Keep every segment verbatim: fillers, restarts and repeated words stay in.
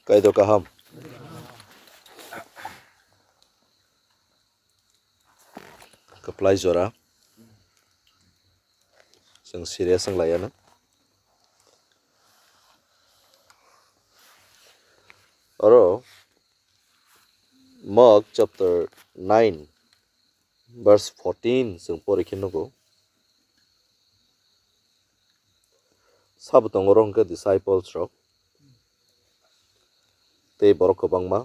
Kaitor kaham. Kwplai jora. Chwng serious wng laiya no. Oro Mark chapter nine verse fourteen chwng pori khe nugo. Sabo tongo oro hwnkhe disciples rok tei borok kwbangma.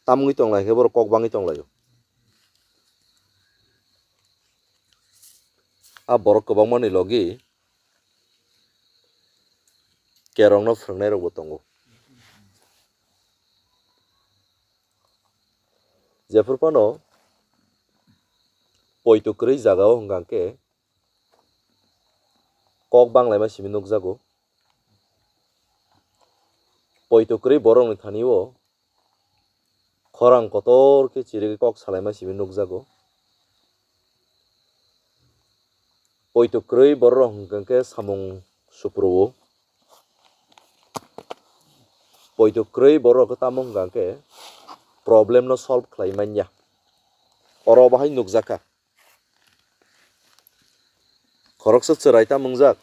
Tamungwi tong lai khe borok kok bangwi tong laio. A borok kwbangmani logi kerongno phwrwngnairokbo tongo. Jephru phano poito kwrwi jagao hwnkha khe kok banglaima simi nukjago. Poito kwrwi borokni thani-o khorang kotor khe chirigwi kok salaima simi nukjago. Poito kwrwi borok hwnkha khe samung supru-o. Poito kwrwi borok khe tamo hwnkha khe problem no solve khlai manya. Oro bahai nukjakha. Khoroksa chwrai tamo wngjak.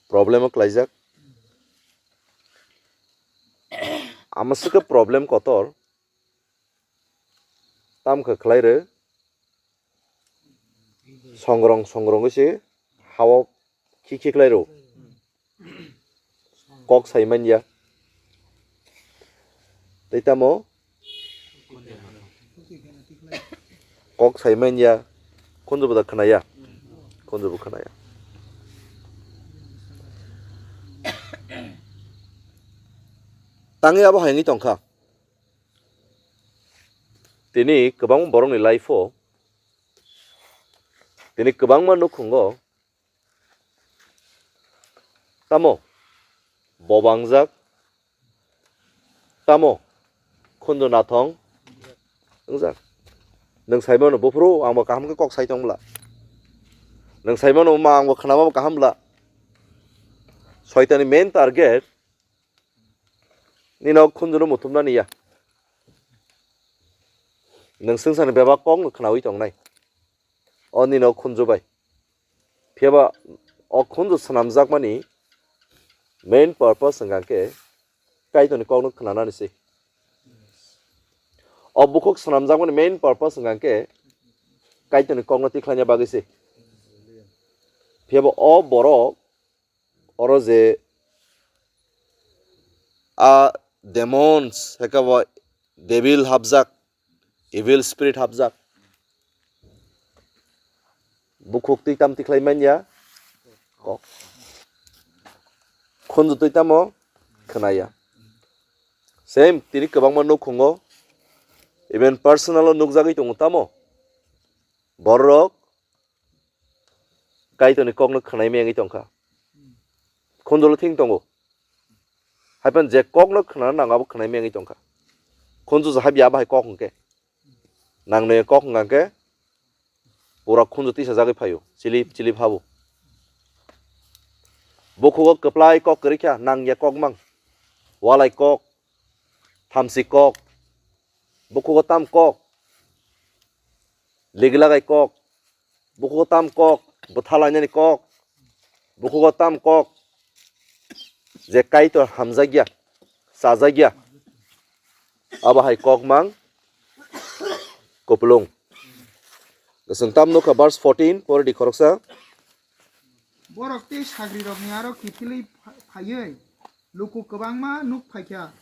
Problem o klaijak. Ama swkhe problem kotor. Tam khe khlai rw. Songrong songrong se hao khikhi khlai rw. Kok sai manya. Tei tamo? Kok sai manya. Khunju bo da khnaya. Khunju bo khnaya. Tangwi abo hai wngwi tongkha. Tini kwbangma borokni life-o, tini kwbangma nukhungo tamo bobangjak, tamo khunju nathong wngjak. Nwng saimano, "Buphuru, angbo kaham khe kok sai tong bwla." Nwng saimano, "Ma, angbo khnamabo kaham bwla." Soitani main target nino khunjuno muthumnani ya. Nwng swngcharni bebak kokno khnaui tongnai. O nino khunju bai. Phiyaba o khunju swnamjakmani main purpose hwnkha khe Kaitorni kokno khnanani se. O bukhuk swnamjakmani main purpose hwnkha khe Kaitorni kokno tikhlaina bagwi se. Phiyaba o borok oro je a demons, hai khe bo devil hapjak, evil spirit hapjak. Bukhuk twi tam tikhlai manya kok. Khunju twi tamo khnaya. Same tini kwbangma nukhungo, even personal o nukjagwi tongo tamo. Borok Kaitorni kokno khwnai mengwi tongkha. Khunjulo thing tongo. Haiphano je kokno khwnana nango abo khwnai mengwi tongkha. Khunju je habya abo hai kok hwnkhe. Nangnai kok hwnkha khe pura khunju tisajagwi phaio. Chilip chilip habo. Bukhugo kwplai kok kwrwikha, nangya kok mang. Walai kok, thamsi kok, bukhugo tam kok, ligilagai kok, bukhugo tam kok, bwthalainani kok, bukhugo tam kok, je Kaitor hamjakya, chajakya, abo hai kok mang kupulung. Chwng tam nukha verse fourteen, pore di khoroksa. Borok tei sagrirokni aro kiphilwi pha-, phaiwi luku kwbangma nuk phaikha.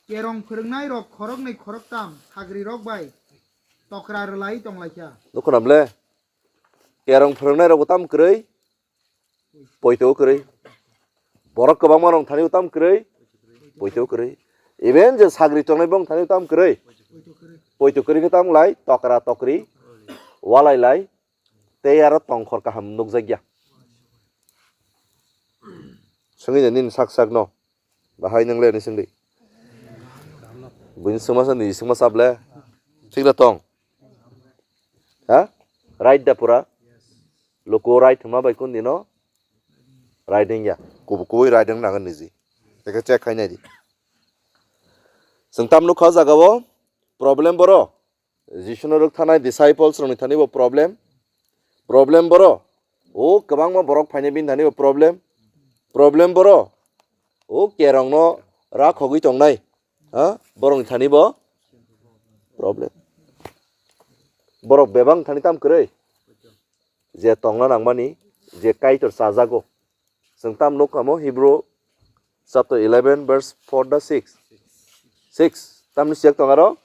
Kerong phwrwngnairok khoroknwi khoroktam sagrirok bai tokra rwlai tonglaikha. Nukho na ble? Kerong phwrwngnairokbo tam kwrwi, poito kwrwi. Borok kwbangma rok thani tam kwrwi, poito kwrwi. Even je sagri tongnai bong thani tam kwrwi, poito kwrwi khe tam lai, tokra tokri, walai lai. Tei aro tongkhor kaham nukjakya. Swngwi nini sak sak no. Bahai nang le ni swngdi. Buini swngma sa ni swngma sap le. Thik da tong. Ha? Right da pura? Luku right hwnma bai kun dino right wngya. Kubu kubui right wng nangan niji. Teke check khai nai di. Chwng tam nukha o jaga o problem boro. Jisu no rwk thanai disciples rokni thani bo problem. Problem boro. O kwbangma borok phainai bini thani bo problem. Problem boro. O kerong no ra khogwi tongnai. Ha? Borokni thani bo problem. Borok bebak thani tam kwrwi. Je tongna nangmani, je Kaitor chajago. Chwng tam nuk kamo Hebrew chapter eleven verse four da six. Six. Tamni siyak tong aro?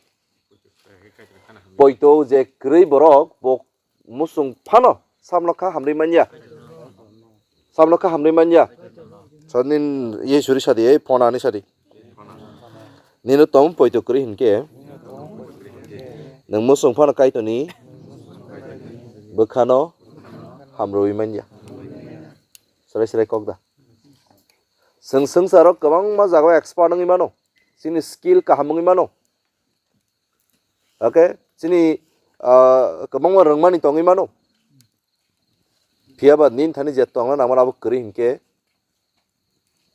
Poito je kwrwi borok bo musung phano samno kha hamri manya. Samno kha hamri manya. Sadnin ye suri sadi, ei phone ani sadi. Nino tong poito kwrwi hinkhe nwng musung phano Kaitorni bwkhano hamrwi manya. Serai serai kok da. Chwng swngcharo kwbangma jagao expert wngwi mano. Chini skill kaham wngwi mano. Okay? Chini, ah, kwbangma rwngmani tongwi mano. Phiya ba nini thani je tongna nangmani abo kwrwi hinkhe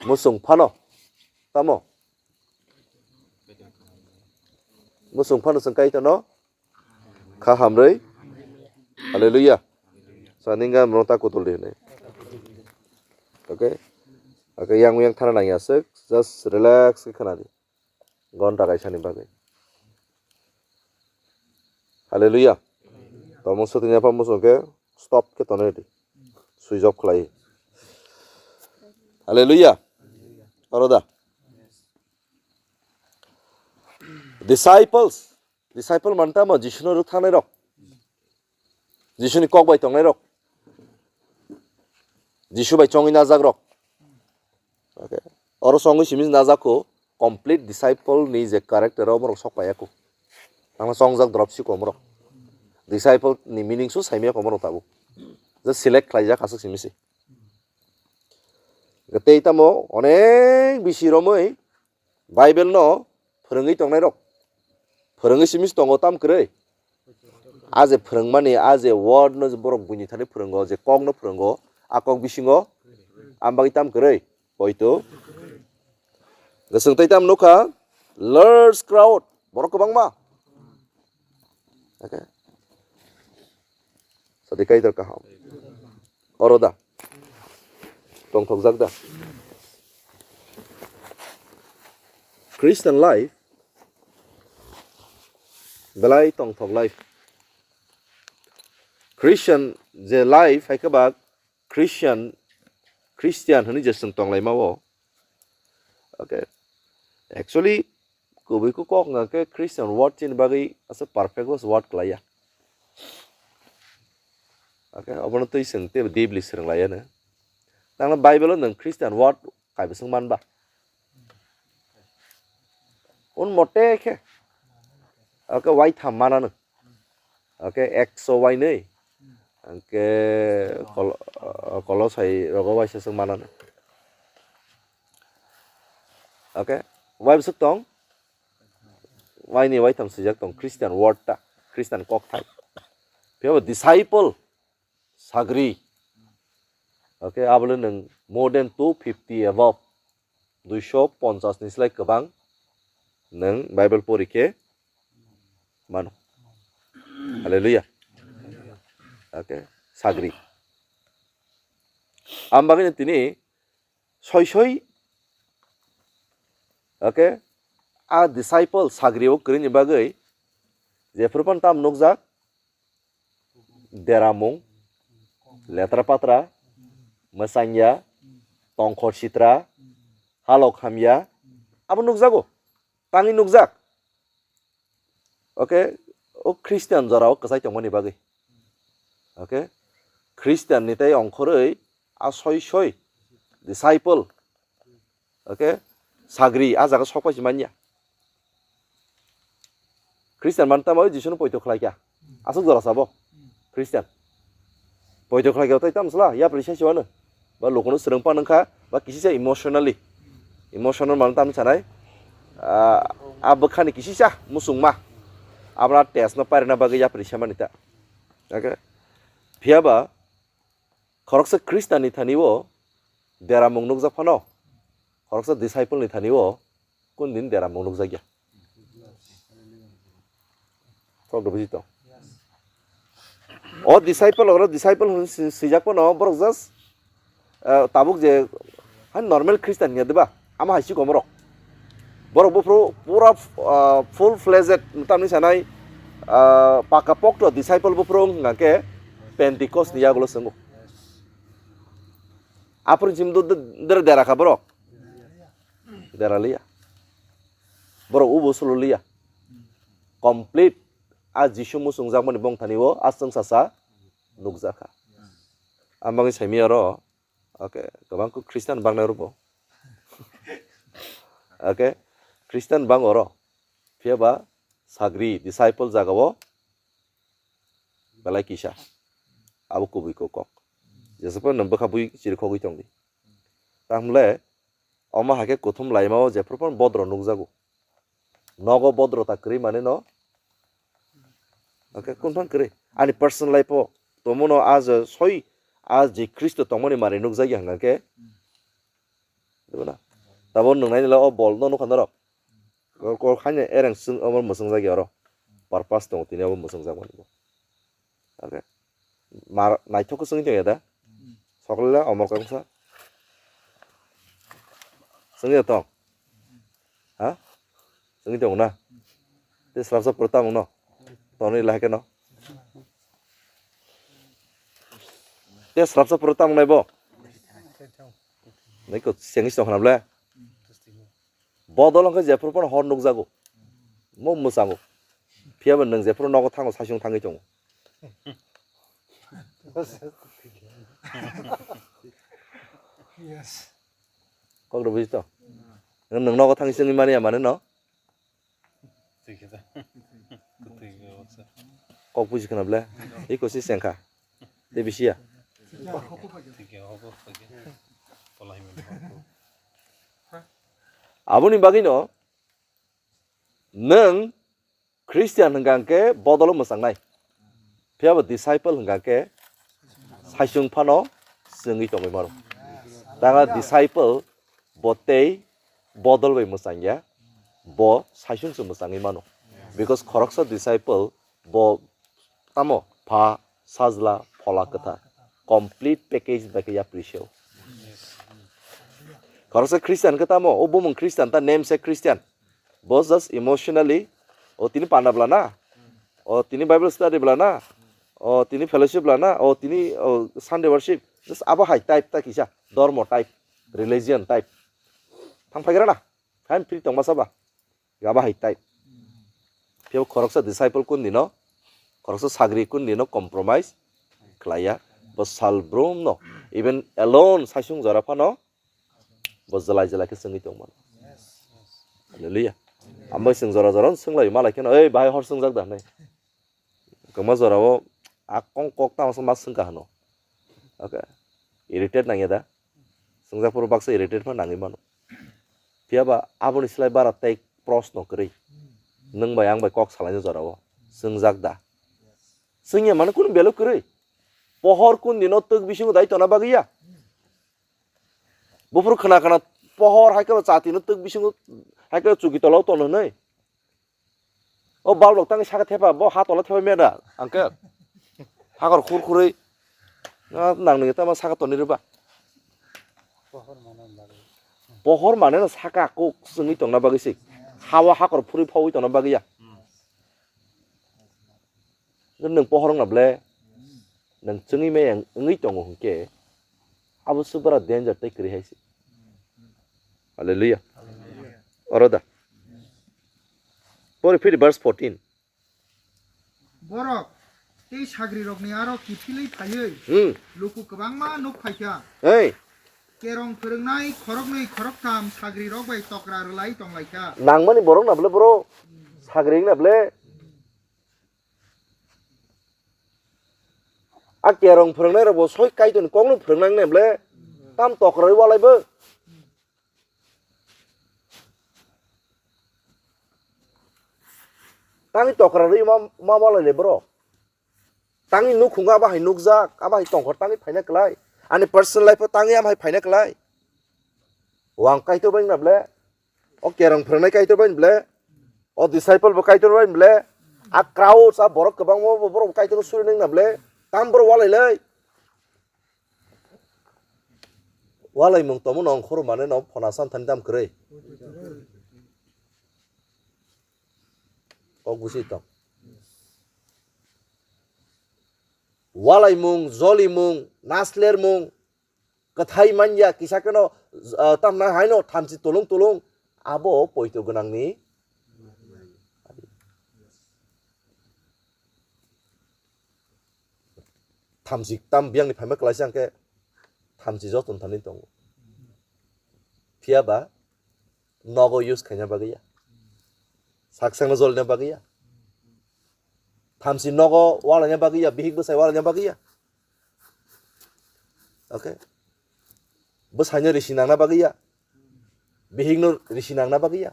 musung phano. Tamo? Musung phano chwng Kaitorno kha hamrwi. Hallelujah. Sa ningga mrota kutul di hwnwi. Okay? Okay, yang yang thana nangya swk, just relax khe khna di. Gonta kaisani bagwi. Hallelujah. Tomung swtwngya pha musung khe stop khe tonwi di. Switch off khlai. Hallelujah. Oro da. Disciples. Disciple man tamo Jisuno rwk thangnai rok. Jisuni kok bai tongnai rok. Jisu bai chongwi najak rok. Okay. Oro chongwi simi najak kho complete disciple ni je character o borok sok paiya kho. Tangma chongjak drop si komorok. Disciple ni meaning su saimaya komorok tabuk. Je select khlaijak aswk simi se. Tei tamo onek bisi romwi Bible no phwrwngwi tongnai rok. Phwrwngwi simi tongo tam kwrwi. A je phwrwngmani, a je word no je borok buini thani phwrwngo, je kok no phwrwngo, a kok bisingo, am bagwi tam kwrwi. Poito. Goswng tei tam nukha, large crowd, borok kwbangma. Okay. Sadi Kaitor kaham. Oro da. Tongthokjak da. Christian life belai tongthok life. Christian je life hai khe ba Christian, Christian hwnwi je chwng tonglaima o. Okay. Actually, kubui kok hwnka khe Christian word chini bagwi asa perfect word kwlaiya. Okay, obono twi chwng tei deeply swrwng laiya no. Tangno Bible o nwng Christian word kaibo swng manba. Un mote khe. Okay, wai tham manano. Okay, ekso wai nei. Hwnkhe kol-, ah, Kolosai rogo waisa swk manano. Okay, wai bwswk tong? Waini waitham swijak tong Christian word ta, Christian kokthai. Phiya bo disciple, sagri. Okay, abole nwng more than two fifty above. Duiso ponchas ni slai kwbang nwng Bible pori khe mano. Hallelujah. Okay, sagri. Am bagwi tini soi soi, okay, a disciple sagri o kwrwini bagwi jephru phano tam nukjak, deramung, letra patra, mwsangya, tongkhor sitra, halok hamya, abo nukjago, tangwi nukjak. Okay, o Christian jorao kwchai tongmani bagwi. Okay, Christian ni tei ongkhorwi a soi soi disciple. Okay, sagri a jaga sok paisi manya. Christian man tamo Jisu no poito khlai kha. Aswk jora sabo Christian. Poito khlai kha tai tam sala yapri sai siwano. Ba lokono swrwng pa nangkha ba kisisa emotionally. Emotional man tam sanai. Ah, a bwkhani kisisa musungma. Abra test no parina bagwi yapri samani ta. Okay. Phiya ba khoroksa Khristanni thani-o deramung nukjak phano, khoroksa disciple-ni thani-o kun din deramung nukjakya? Khorok do buji tong. O disciple, oro disciple hwn si-, swijak phano borok just, eh, tabuk je hai normal Christian hiya diba? Amo hai si komorok. Borok buphuru pura, ah, full fledged, tamni sanai, ah, paka pokto disciple buphuru wngkha khe Pentecost ni yagulo swngo. Aphuru jim do de-, dera kha borok. Dera liya. Borok ubo sulo liya. Complete a Jisu muchungjakmani bongthani o a chwngsasa nukjakha. Ang bagwi saimaya oro, okay, kwbang kuk Christian bangnai rokbo. Okay, Christian bang oro. Phiya ba sagri, disciple jaga o belai kisa. Abo kubui kok kok. Jesa phano nwng bwkha bui chirikhogwi tongdi. Tamle omo hai khe kuthum laima o jephru phano bodro nukjago. Nogo bodro ta kwrwi mane no. Okay, kun phang kwrwi. Ani personal life o tomono a je soi a je Khristo tongmani mari nukjagya hwnkha khe. Dibo na? Tabo nwng nainila o bol no nukha norok. Kor, kor khaina ereng swng omo mwswng jagya oro. Purpose tongo tini abo mwswng jakmani bo. Okay. Mar, naithok khe swngwi tongya da? Sokle omor kangsa. Swngwi tong. Ha? Swngwi tong na? Te srapsa pura tamung no. Toni lahai khe no. Te srapsa pura tamung nai bo. Nai ko sengis tong khna ble. Bodol wngkha jephru phano hor nukjago. Mo mwchango. Phiya ba nwng jephru nogo thango, saichung thangwi tongo. Yes. Kok rw buji to? Nwng nogo thangwi chwngwi mani ya mane no? Kok buji khna ble. Iko si sengkha. Te bisi ya. Aboni bagwi no nwng Christian hwnkha khe bodolo mwchangnai. Phiya bo disciple hwnkha khe saichung phano chwngwi tongwi mano. Tanga disciple bo tei bodol bai mwchangya, bo saichung se mwchangwi mano. Because khoroksa disciple bo tamo Pha, Sajla, Phola Kwthar. Complete package bai khe yapri seo. Khoroksa Christian khe tamo, o bumung Christian, ta name se Christian. Bo just emotionally, o tini panda bla na, o tini Bible study bla na, o tini fellowship bla na, o tini, o Sunday worship. Just abo hai type ta kisa, dormo type, religion type. Thang phaigra na, hai free tongma saba. Abo hai type. Phiya khoroksa disciple kun dino, khoroksa sagri kun dino compromise khlaiya. Bo sal brum no, even alone saisung jora phano, bo jelai jelai khe chwngwi tongmano. Hallelujah. Ambai chwng jora jora swnglaio malai kheno, "Ei, bahai hor chwngjak da?" hinwi. Kwma jora o a kong kok tamo ma swngkha hwno. Okay. Irritate nangya da? Chwngjak phuru baksa irritate pha nangwi mano. Phiya ba aboni slai bara tei proshno kwrwi. Nwng bai ang bai kok salaina jora o. Chwngjak da? Chwngya mano kunu belo kwrwi. Pohor kun dino twk bisingo dai tona bagwi ya. Buphuru khna khna pohor hai khe ba chati no twk bisingo hai khe chuki tola o tono hinwi. O bal rok tangwi saka thepa, bo ha tola thepa meda, uncle. Hakor khur khurwi. Na nang nini tama saka toni rwba. Pohor mane no saka kuk swngwi tongna bagwi se. Hawa hakor phurwi phawi tongna bagwi ya. Nwng pohor wngna ble, nwng chwngwi maya wngwi tongo hwnkhe, abo se bara danger tei kwrwi hai se. Hallelujah. Oro da. Pori phiri verse fourteen. Borok tei sagrirokni aro kiphilwi phaiwi Hmm. luku kwbangma nuk phaikha. Hey. Kerong phwrwngnai khoroknwi khoroktham sagrirok bai tokra rwlai tonglaikha. Nangmani borok na bole boro sagri wngna bole. A kerong phwrwngnairokbo soi Kaitorni kokno phwrwngna wngnai bole tam tokrawi walaibo. Tangwi tokrawi ma, ma walai le borok. Tangwi nukhungo abo hai nukjak, abo hai tongkhor tangwi phaina klai. Ani personal life o tangwi abo hai phaina klai. O ang Kaitor bai wngna ble. O kerong phwrwngnai Kaitor bai ble. O disciple bo Kaitor bai ble. A crowds, a borok kwbangma bo borok Kaitor suri nang na ble. Tam borok walai lai. Walaimung tomo nong khoro mane no phona san thani dam kwrwi. Kok busi tong. Walaimung, jolimung, naslermung, kwthai manya kisa keno, ah, tamna haino thamchi tulung tulung, abo poito gwnangni. Thamchi tam biyangni phaima kwlaisa hwnkhe thamchi joto thani tongo. Phiya ba nogo use khaina bagwi ya. Saksangno jolina bagwi ya. Thamchi nogo walaina bagwi ya, bihik bwsai walaina bagwi ya. Okay. Bwsaino risi nangna bagwi ya. Bihikno risi nangna bagwi ya.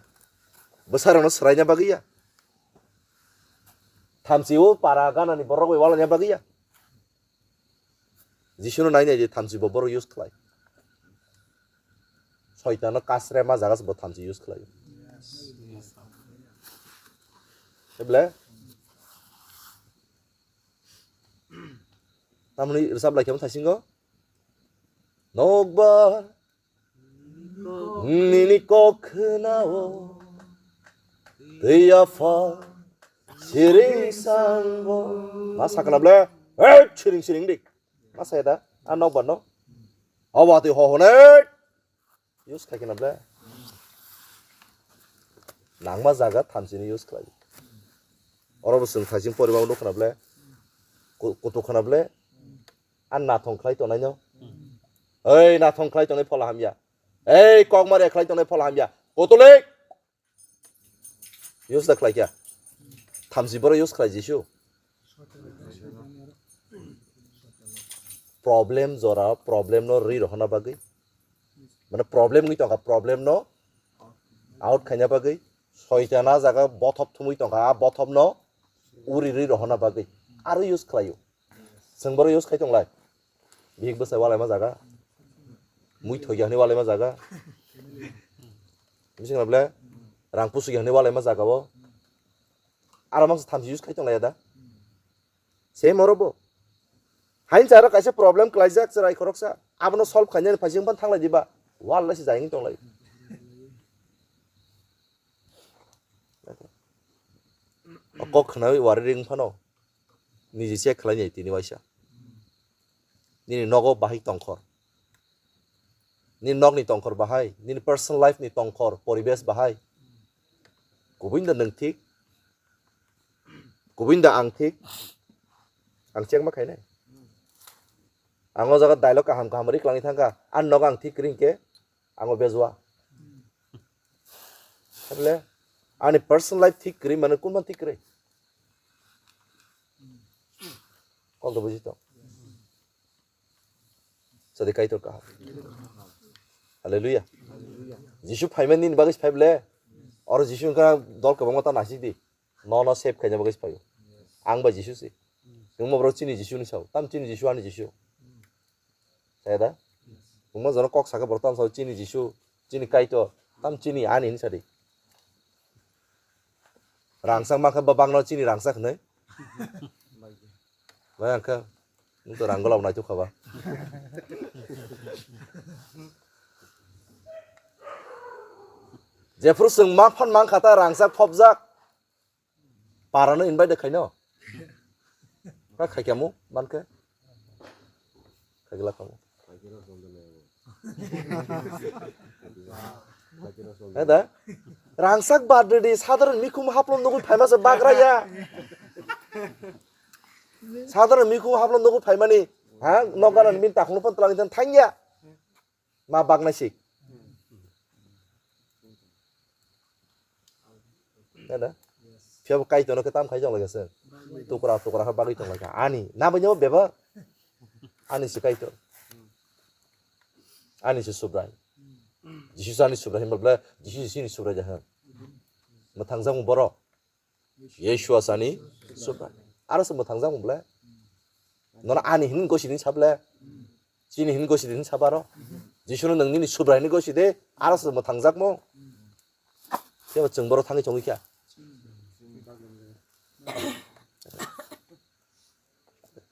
Bwsarokno swraina bagwi ya. Thamchi o para ganani borok bai walaina bagwi ya. Jisuno nai nai je thamchi bo borok use khlai. Soitano kasre ma jaga se bo thamchi use khlai. Eble tamni rwchap lai khe thaisingo. Nokbar nini kok khwnao twi apha siring sango. Ma sakna ble, "Hey, siring siring dik." Ma saya da, a nokbar no. Abo twi ho hone. Use khai khna ble. Nangma jaga thamchini use khlai. Oro bo chwng thaising poriba nukho na ble. Ku-, kutuk khna ble. A nathong khlai tongnai no. Ei nathong khlai tongnai phola hamya. Ei kokmare khlai tongnai phola hamya. Kotolik. Use da khlai kya? Thamchi boro use khlai jisu. Problem jora, problem no ri rohona bagwi. Mane problem ngi tongkha, problem no out khaina bagwi. Soitana jaga bothop thumwi tongkha, a bothop no uri ri rohona bagwi. Aro use khlaio. Chwng boro use khai tonglai. Bihik bwsai walaima jaga. Mui thoiya hwnwi walaima jaga. Bising na ble rang pusuya hwnwi walaima jaga o. Aro mangsa thamchi use khai tonglai da. Same oro bo. Hain charo kaisa problem klaijak chwrai khoroksa. Abono solve khainani phaising phan thanglai diba. Wal lai se jai wng tonglai. O kok khnawi wari ring phano. Niji check khlai nai tini waisa. Nini nogo bahai tongkhor. Nini nokni tongkhor bahai, nini personal life ni tongkhor, poribesh bahai. Kubui da nwng thik. Kubui da ang thik. Ang check ma khainai. Ang o jaga dialogue kaham kaham ri klangwi thangkha. Ang nogo ang thik kwrwi hinkhe ang o bejua. Tabole ani personal life thik kwrwi mane kunma thik kwrwi. Kok do buji to. Sadi Kaitor kaham. Hallelujah. Jisu phaima nini bagwi phai ble. Oro Jisu wngkha dol kwbangma ta nasik di. Nono save khaina bagwi phaio. Ang bai Jisu se. Nwng mo bro chini Jisu ni sao. Tam chini Jisu ani Jisu. Saya da? Nwng mo jono kok saka bro tam sao chini Jisu, chini Kaitor. Tam chini ani hinsa di. Rangchak ma khe ba bangno chini rangchak hinwi. Bai ang khe nwng to rang golao naituk kha ba. Jephru chwng ma phan mang kha ta rangchak phobjak. Parano invite khaino. Ka khai kamo man khe. Khai gla kamo. Ada. Rangsak birthday di sadharan mikhum haplom nugui phaima se bagra ya. Sadharan mikhum haplom nugui phaimani. Ha, nogaran min takhung pon tlang thang ya. Ma bagnaisik. Ada. Phiya bo Kaitor no khe tam khai tong lai kha se. Tukra tukra kha bagwi tong lai kha. Ani, na bai no beba. Ani se Kaitor. Ani se Subrai. Jisu ani Subrai himba ble, Jisu Jisu ni Subrai jaha. Mwthang jang borok. Yeshua sani Subrai. Aro se mwthang jang ble. Nono ani hini gosi din sable. Chini hini gosi din sabaro. Jisuno nang nini subra hini gosi de. Aro se mwthangjakmo. Tebo chwng boro thangwi chongwi kha.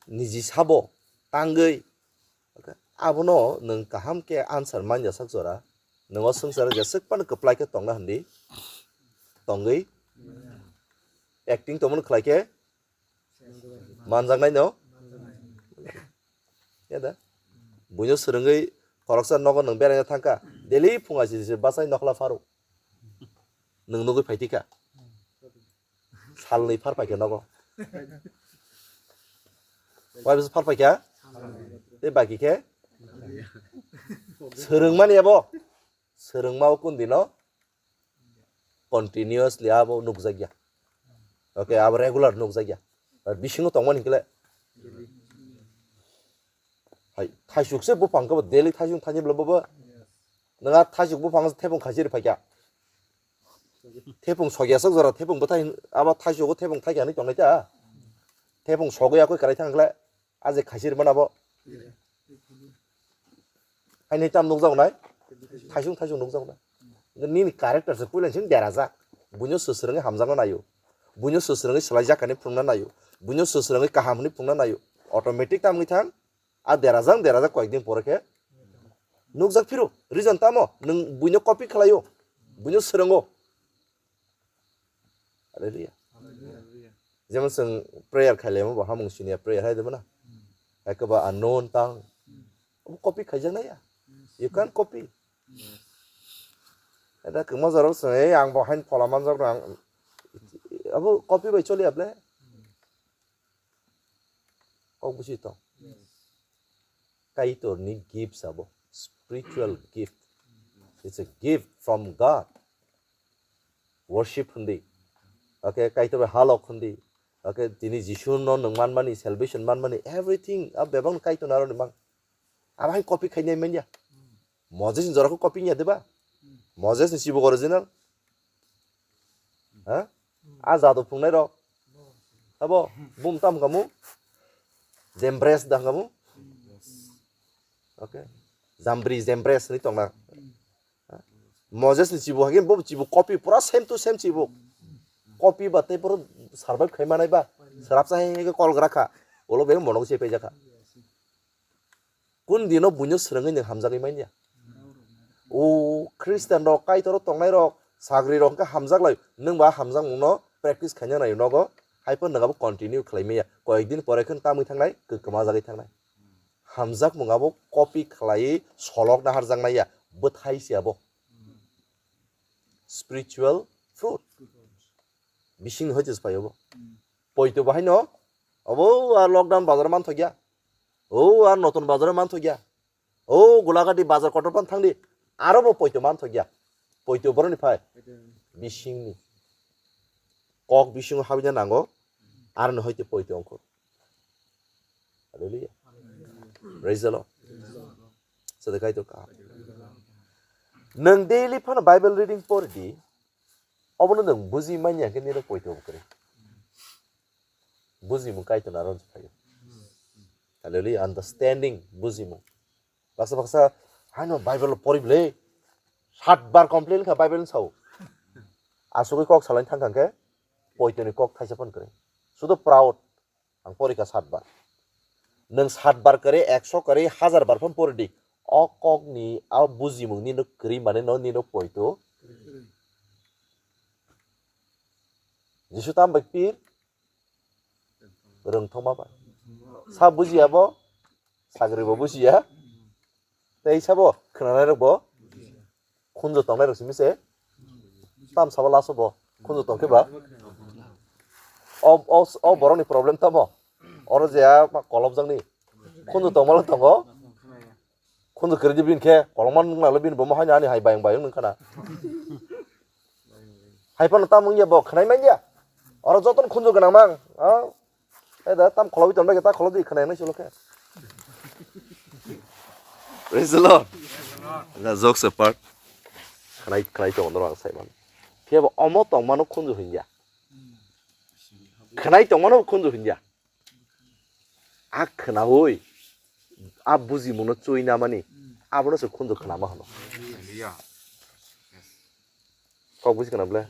Niji sabo tangwi. Abono nwng kaham khe answer manya sak jora. Nwng o swngcharo jeswk phano kwplai khe tongna hwndi. Tongwi. Acting tongmani khlai khe manjaknai no. Ya da. Buino swrwngwi khoroksa nogo nwng beraina thangkha. Daily phunga sisi bachai nokhla pharo. Nwng nugwi phaithikha. Salnwi phar paikha nogo. Wai bwswk phar paikha? Tei baki khe? Swrwngmani abo. Swrwngma o kun dino continuously abo nukjakya. Okay, abo regular nukjakya. Ar bisingo tongmani hwnkhe le. Hai, thaisuk se buphang khe bo daily thaisuk thaini bwlai bo bo. Nang a thaisuk buphang thepung khaisiri phaikha. Thepung sogya sak jora thepung bwthai abo thaisugo thepung thaikha hinwi tongnai ta. Thepung sogwi yakwi kwrai thang khle a je khaisiri mana bo. Haini tam nukjago nai. Thaisung thaisung nukjago nai. Nini character se puila sing derajak. Buino swswrwngwi hamjakna naio. Buino swswrwngwi swlaijak hinwi phunukna naio. Buino swswrwngwi kaham hinwi phunukna naio. Automatic tamwi thang. A derajak derajak koyekdin pore khe nukjak phiro. Reason tamo? Nwng buino copy khlaio. Buino swrwngo. Hallelujah. Jemon chwng prayer khailemo bo hamung siniya prayer hai de mana. Ekaba unknown tongue. Obo copy khaijak nai ya. You can't copy. Eta kwma jorok chwng ei ang bo hain phola manjak rang. Abo copy bai choli able. Kok busi tong. Kaitorni gift sabo, spiritual gift. It's a gift from God. Worship hwndi. Okay, Kaitor bai halok hwndi. Okay, tini Jisu no nwng manmani, salvation manmani, everything. A bebak Kaitor naroni mang. Abo hai copy khainai manya. Moses ni jora kho copy ya deba. Moses ni sibo original. Ha? A jadu phungnai rok. Abo bum tam kamu. Jembres dang kamu. Okay. Jambri Jembres ni tongna. Ha? Moses ni chibu hagin bo chibu copy pura same to same chibu. Copy ba tei pura survive khai manai ba. Sarap sa hai ke call gra kha. Olo be mono se pe jakha. Kun dino buino swrwngwi nwng hamjagwi manya? O Christian rok, Kaitor rok tongnai rok, sagri rok hwnkhe hamjak lai, nwng ba hamjakmung no practice khaina nai nogo, hai phano nwng abo continue khlai maya, koyek din pore kheno tamwi thangnai, kwkma jagwi thangnai. Hamjakmung abo copy khlaiwi solok naharjaknai ya, bwthai se abo. Spiritual fruit. Bisingni hoi se phai abo. Poito bo haino, abo a lockdown bazar manthokya. O, a notun bazar o manthokya. O, Golagati bazar kotor pan thangdi. Aro bo poito manthokya. Poito boroni phai. Bisingni. Kok bisingo habina nango. Aroni hoite poito ongkho. Hallelujah. Praise the Lord. Sade kaitor ka. Nwng daily phano Bible reading pori di. Obono nwng buji manya khe nini poito bo kwrwi. Bujimung Kaitor aro phaio. Hallelujah, understanding, bujimung. Baksa baksa, haino Bible pori bwle, sat bar complete kha Bible sao. Asugwi kok salai thang thang khe, poitoni kok thaisa phano kwrwi. Sudo proud, ang pori kha sat bar. Nwng sat bar kwrwi, ekso kwrwi, hajar bar phano pori di. O kokni, o bujimung nino kwrwi mane no nino poito. Jisu tam bai pir, rwngthoma bai. Sa bujiya bo, sagri bo bujiya. Tei sabo khwnanai rok bo khunju tongnai rok simi se. Tam sabo laso bo khunju tong khe ba. O, o, o borok ni problem tamo. Oro je a kolop jak ni khunju tong malo tongo. Khunju kwrwi di bini khe kolokma nung nalo bini bomo haino ani hai bayung bayung nung khana. Hai phano tamo wngya bo khwnai manya. Oro jotono khunju gwnang mang. Ah. Eh, da tam kholobi tonbai khe ta kholobi khwnai nai chulo khe. Praise the Lord. Na jokes apart. Khwnai khwnai tongo norok ang sai mano. Phiya bo omo tongmano khunju hinya. Khwnai tongmano khunju hinya. a khwnaui a bujimungno chuinamani, abono se khunju khwnama hwno. Kok buji khwna bwle?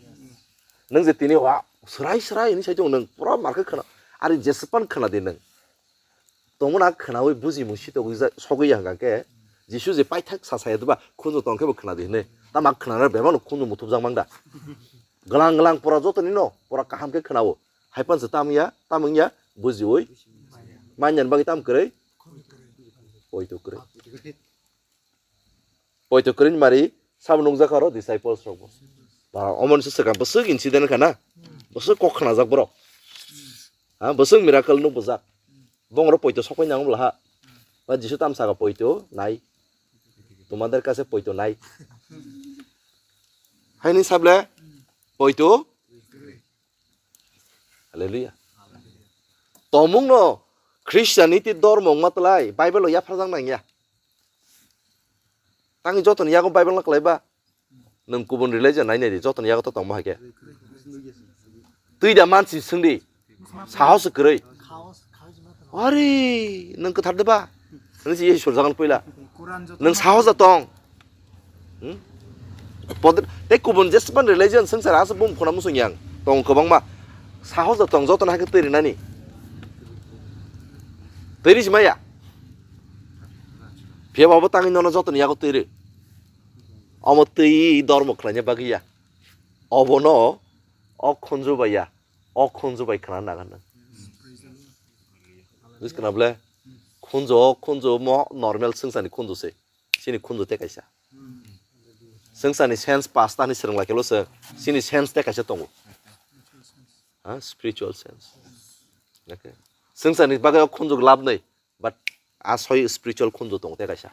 Nwng je tini wa swrai swrai hinwi sai tongo, nwng pura mar khe khwna, ari jespan khwna di nwng. Tongmani a khwnaui bujimung sitogwi ja-, sogwi ya hwnkha khe, Jisu je paithak sa saya diba, khunju tong khe bo khwna di hinwi. Tamo a khwnarok bebakno khunju muthubjak mang da? Glang glang pura jotoni no, pura kaham khe khwnao. Hai pan se tam ya, tam wng ya, bujiui. Manyan bagwi tam kwrwi? Poito kwrwi. Poito kwrwini mari sabo nukjakha oro disciples rokbo. Ba, omo ni se swkang bwswk incident kha na? Bwswk kok khnajak borok. Ha, bwswk miracle nukbujak. Bongoro poito sokpai nango bwla ha. Ba Jisu tam saka poito nai. Tomader kache poito nai. Haini sable poito. Hallelujah. Tomungno Christianity dormo wngma tlai Bible o yapharjak nangya. Tangwi jotoni yago Bible no kwlaiba. Nwng kubun religion nai nai di, jotoni yago to tongma hai khe. Twi da mansi swngdi. Sahos kwrwi. Ari, nwng kwthar de ba? Nwng si Yesu jagan puila. Nwng sahos da tong. Hmm? Pod-, tei kubun jesban religion swngchar asa bum khuna musung yang. Tong kwbangma. Sahos da tong, jotoni hai khe twi rinani. Twi ri si maya. Phiya bo abo tangwi nono jotoni yago twi ri. Omo twi dormo khlaina bagwi ya. Obono o khunju bai ya. O khunju bai khna nagan nang. Buj khna ble? Khunju, o khunju mo normal swngchani khunju se. Chini khunju te kaisa. Swngchani sense pasta ni swrwng lai khe lo se. Chini sense te kaisa tongo. Ha, spiritual sense. Okay. Swngchani bagwi o khunju lab nei. But a soi spiritual khunju tongo te kaisa.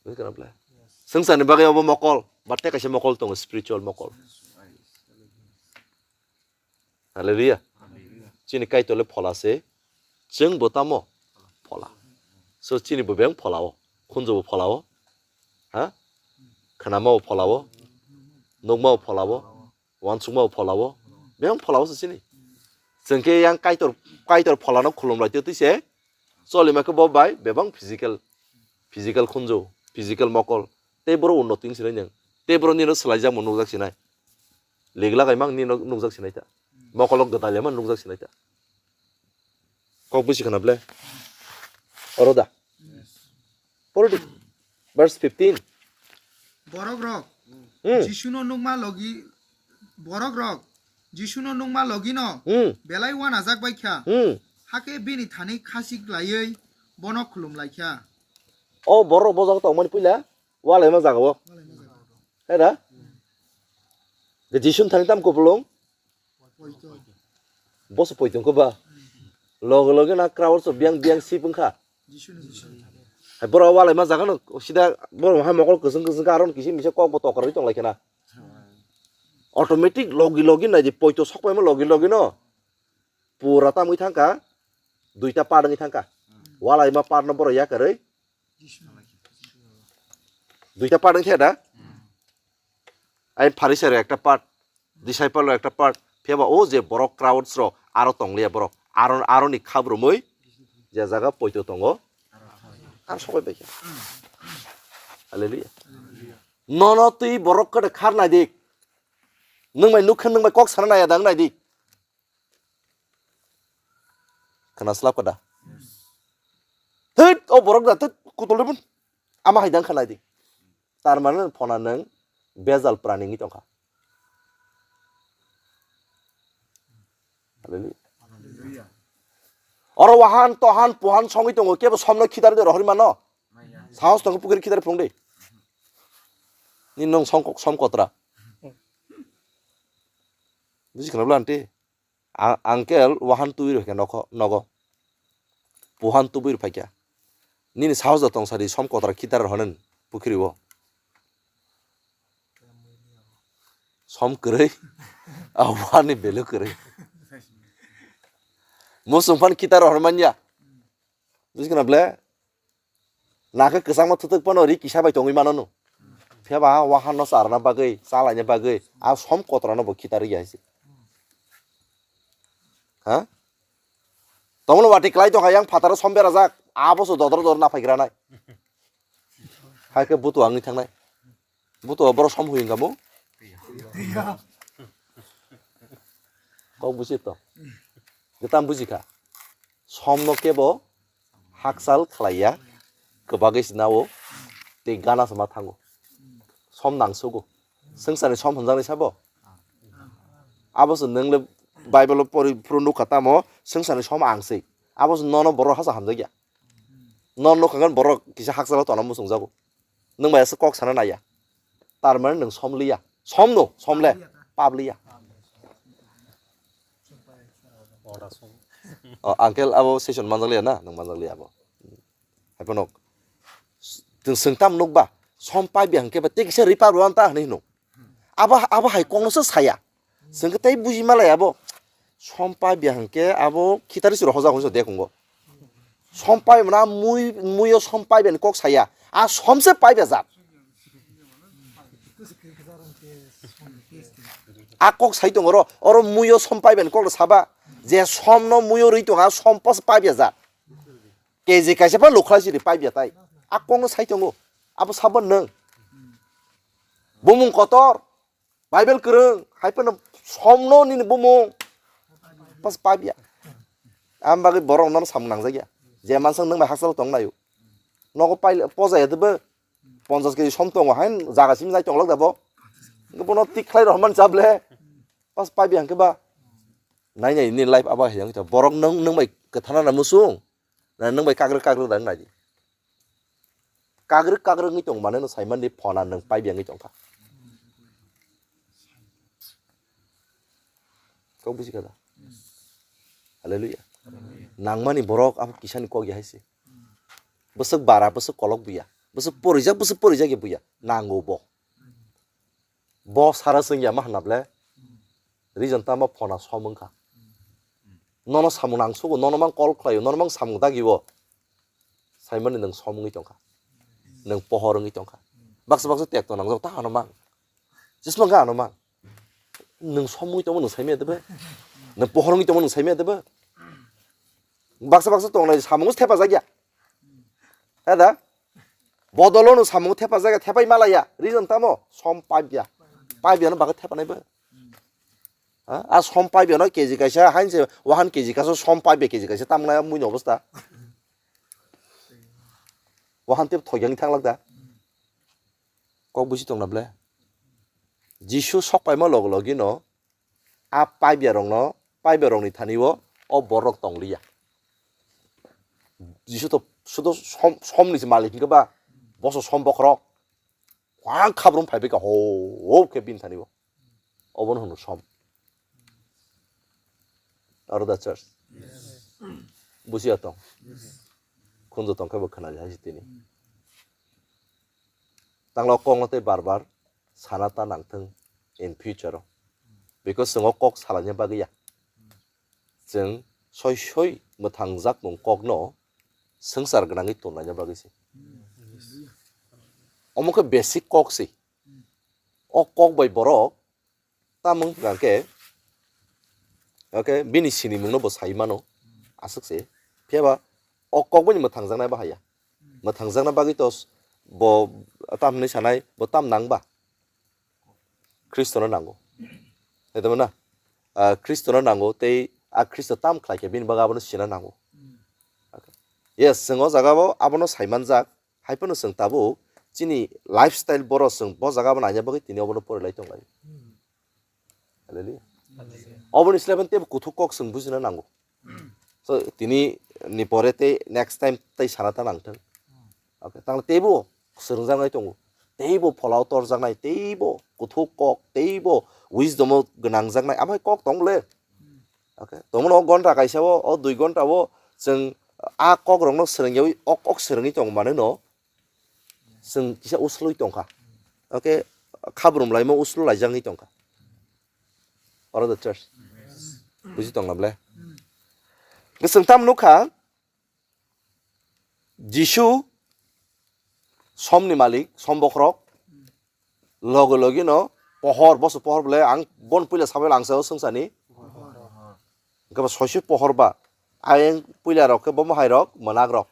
Buj khna ble? Swngchani bagwi obo mokol, but te kaisa mokol tongo, spiritual mokol. Hallelujah. Chini Kaitor le phola se, chwng bo tamo phola. So chini bo beng phola o, khunju bo phola o, ha? Khnama bo phola o, nukma bo phola o, uansukma bo phola o, beng phola o se chini. Chwng khe yang Kaitor, Kaitor pholano khulum lai twi se, cholima khe bo bai bebang physical, physical khunju, physical mokol. Tei boro unnoti wng sinai nwng. Tei boro nino swlaijakmung nukjak sinai. Lig lagai mang nino nukjak sinai ta. Mokolo gwdal ya man nukjak sinai ta. Kok busi khna ble? Oro da. Poro di. Verse fifteen. Borok rok Hmm. Jisuno nukma logi, borok rok Jisuno nukma logino Hmm. belai uanajak bai kha. Hmm. Hakhe bini thani khasik laiwi bono khulum lai kha. O borok bo jaga tongmani puila ualaima jaga o. Ualaima jaga o. Hai da? Jisun thani tam kupulung? Poito. Boso poito wngkha ba? Loge loge na crowd so biang biang sip wngkha. Jisuni, Jisuni. Hai borok ualaima jaga no sida borok hai mokol kwchwng kwchwng khe aro kisi misa kok bo tokra ri tong lai khe na. Automatic logi logi nai di poito sok paima logi logi no. Pura tamwi thangkha. Duita part wngwi thangkha. Ualaima part no borok yakarwi. Duita part wngkhe da? Ai Pharisai rok ekta part, disciple rok ekta part, phiya ba o je borok crowds rok aro tong liya borok, aro, aroni khabrumwi je jaga poito tongo, aro sobai bai kha. Hallelujah. Nono twi borok kwdwk khar nai di. Nwng bai nukha, nwng bai kok sana nai ya da, wng nai di. Khna slap kha da? Thit, o borok da, thit, kutol ribun. Ama hai dang kha nai di. Tar mane phona nwng bejal prani wngwi tongkha. Hallelujah. Oro wahan, tohan, puhan songwi tongo, kebo somno khitar de rohorwi mano. Sahos tongo pukhiri khitar phung de. Ni nong song, som kotra. Buji khna bla anti? A-, uncle wahan tubui rw khe nokho, nogo. Puhan tubui rw phaikha. Nini sahos da tong sadi som kotra khitar rw honen pukhiri o. Som kwrwi. A wani belu kwrwi. Musung phan khitar rw manya. Buji khna ble? Nakhe kwchangma thwthwk phano ri kisa bai tongwi mano no. Phiya ba wahan no charwna bagwi, chalaina bagwi, a som kotrano bo khitarwi ya se. Ha? Tongmani wati klai tongkha yang phataro som berajak. Abo so dodor dodor naphai granai. Hai khe butu angni thangnai. Butu borok som hui wngkha mo? Kok buji to. Gita buji kha. Som no kebo hakchal khlaiya. Kwbagwi se nao. Tei gana sama thango. Som nangsugo. Swngcharni som hwnjaknai sabo? Abo se nwng le Bible o pori phuru nukha tamo swngcharni som ang se. Abo se nono borok hasa hamjakya. Nono nukha khe borok kisa hakchalo tongna muchungjago. Nwng bai aswk kok sana naiya. Tar mane nwng som liya. Som no, som le. Pap liya. O, uncle abo session manjak liya na? Nwng manjak liya abo. Hai phano chwng, chwng tam nuk ba? Som pai bia hwnkhe ba tei kisa ri pap rw ta hwnwi hino. Abo, abo hai kok no se saya. Chwng khe tei buji malai abo. Som pai bia hwnkhe abo khitari siro hoja hwnwi so de kungo. Som pai mona mui, muio som pai bia ni kok saya. A som se pai bia jak. A kok sai tongo oro, oro muio som pai bia ni kok no saba. Je som no muio rwi tongo, a som pos pai bia jak. K G kaisa pa lukhlai siri pai bia tai. A kok no sai tongo. Abo sabo nwng. Bumung kotor. Bible kwrwng, hai phano som no nini bumung. Pas pai bia. Am bagwi borok no samung nangjakya. Je mansang nwng bai hakchalo tong naio. Nogo pai poja ya debo. Ponchas K G som tongo, hai jaga simi nai tonglak dabo. Bono tik khlai rohman chable. Pas pai bia hwnkhe ba. Nai nai ni life abo hai yang borok nwng, nwng bai kwthana na musung. Na nwng bai kagrwk kagrwk da wng nai di. Kagrwk kagrwk wngwi tong mane no sai mani phone a nwng pai bia wngwi tong kha. Kok buji kha da? Hallelujah. Nangmani borok abo kisani kok ya hai se. Bwswk bara, bwswk kolok buya. Bwswk porijak, bwswk porijak ya buya. Nango bo. Bo sara chwng ya ma hwnna ble? Reason tamo phone a som wngkha. Nono samung nang sugo, nono mang call khlaio, nono mang samung dagio. Saimani nwng som wngwi tongkha. Nwng pohor wngwi tongkha. Baksa baksa tekto nangjak ta ano mang. Jisma ga ano mang. Nwng som wngwi tongma nwng saimaya debe? Nwng pohor wngwi tongma nwng saimaya debe? Baksa baksa tongnai samung thepa jakya. Ada? Bodolo no samung thepa jaga, thepai malaya. Reason tamo? Som paibya. Paibya no bagwi thepa nai bo. Ha? A som paibya no K G kaisa, hain se wahan K G kaisa, som paibya K G kaisa, tamna mui no obostha. Wahan tep thoyang thanglak da. Kok busi tongna ble. Jisu sok paima log logi no, a paibya rokno, paibya rokni thani o, o borok tongliya. Jisu to sudo som, somni se malik hingke ba, boso som bokhorok. Hwang khabrum phaibai ka ho, ho khe bini thani o. Obono hwno som. Aro da church. Busiya tong. Khunjo tong khe bo khwnali hai tini. Tanglo kok no tei bar bar sana ta nang thung in future o. Because chwng o kok salaina bagwi ya. Chwng soi soi mwthangjakmung kok no swngchar gwnangwi tonlaina bagwi se. Omo khe basic kok se. O kok bai borok tamung hwnkha khe, okay, bini sinimung no bo sai mano, aswk se. Phiya ba o kok bai mwthangjaknai bahai ya. Mwthangjakna bagwi to s-, bo tam hinwi sanai, bo tam nang ba? Khristono nango. Hai tamo na? Ah, Khristono nango, tei a Khristo tam khlai khe bini bagwi abono sina nango. Okay. Yes, chwng o jaga o abono sai manjak, hai phano chwng tabuk chini lifestyle boro chwng bo jaga o naina bagwi tini obono porilai tonglai. Hallelujah. Hallelujah. Oboni slai teibo kuthuk kok chwng bujina nango. So, tini ni pore tei next time tei sana ta nang thung. Okay, tang teibo swrwngjaknai tongo. Teibo pholao torjaknai, teibo kuthuk kok, teibo wisdom o gwnangjaknai, amai kok tong le. Okay, tongmano o gonta kaisa o, o dui gonta o chwng a kok rokno swrwngyawi, o kok swrwngwi tong mano no. Chwng kisa uslui tongkha. Okay, khabrum laima uslu laijagwi tongkha. Oro the church. Buji tongna ble? Chwng tam nukha, Jisu somni malik, som bokhorok, loge loge no pohor, boso pohor ble ang bon puila sabai lang sao swngchani. Hwnkhe ba soisu pohor ba, Ayang puila rok khe bomo hai rok, mwnak rok.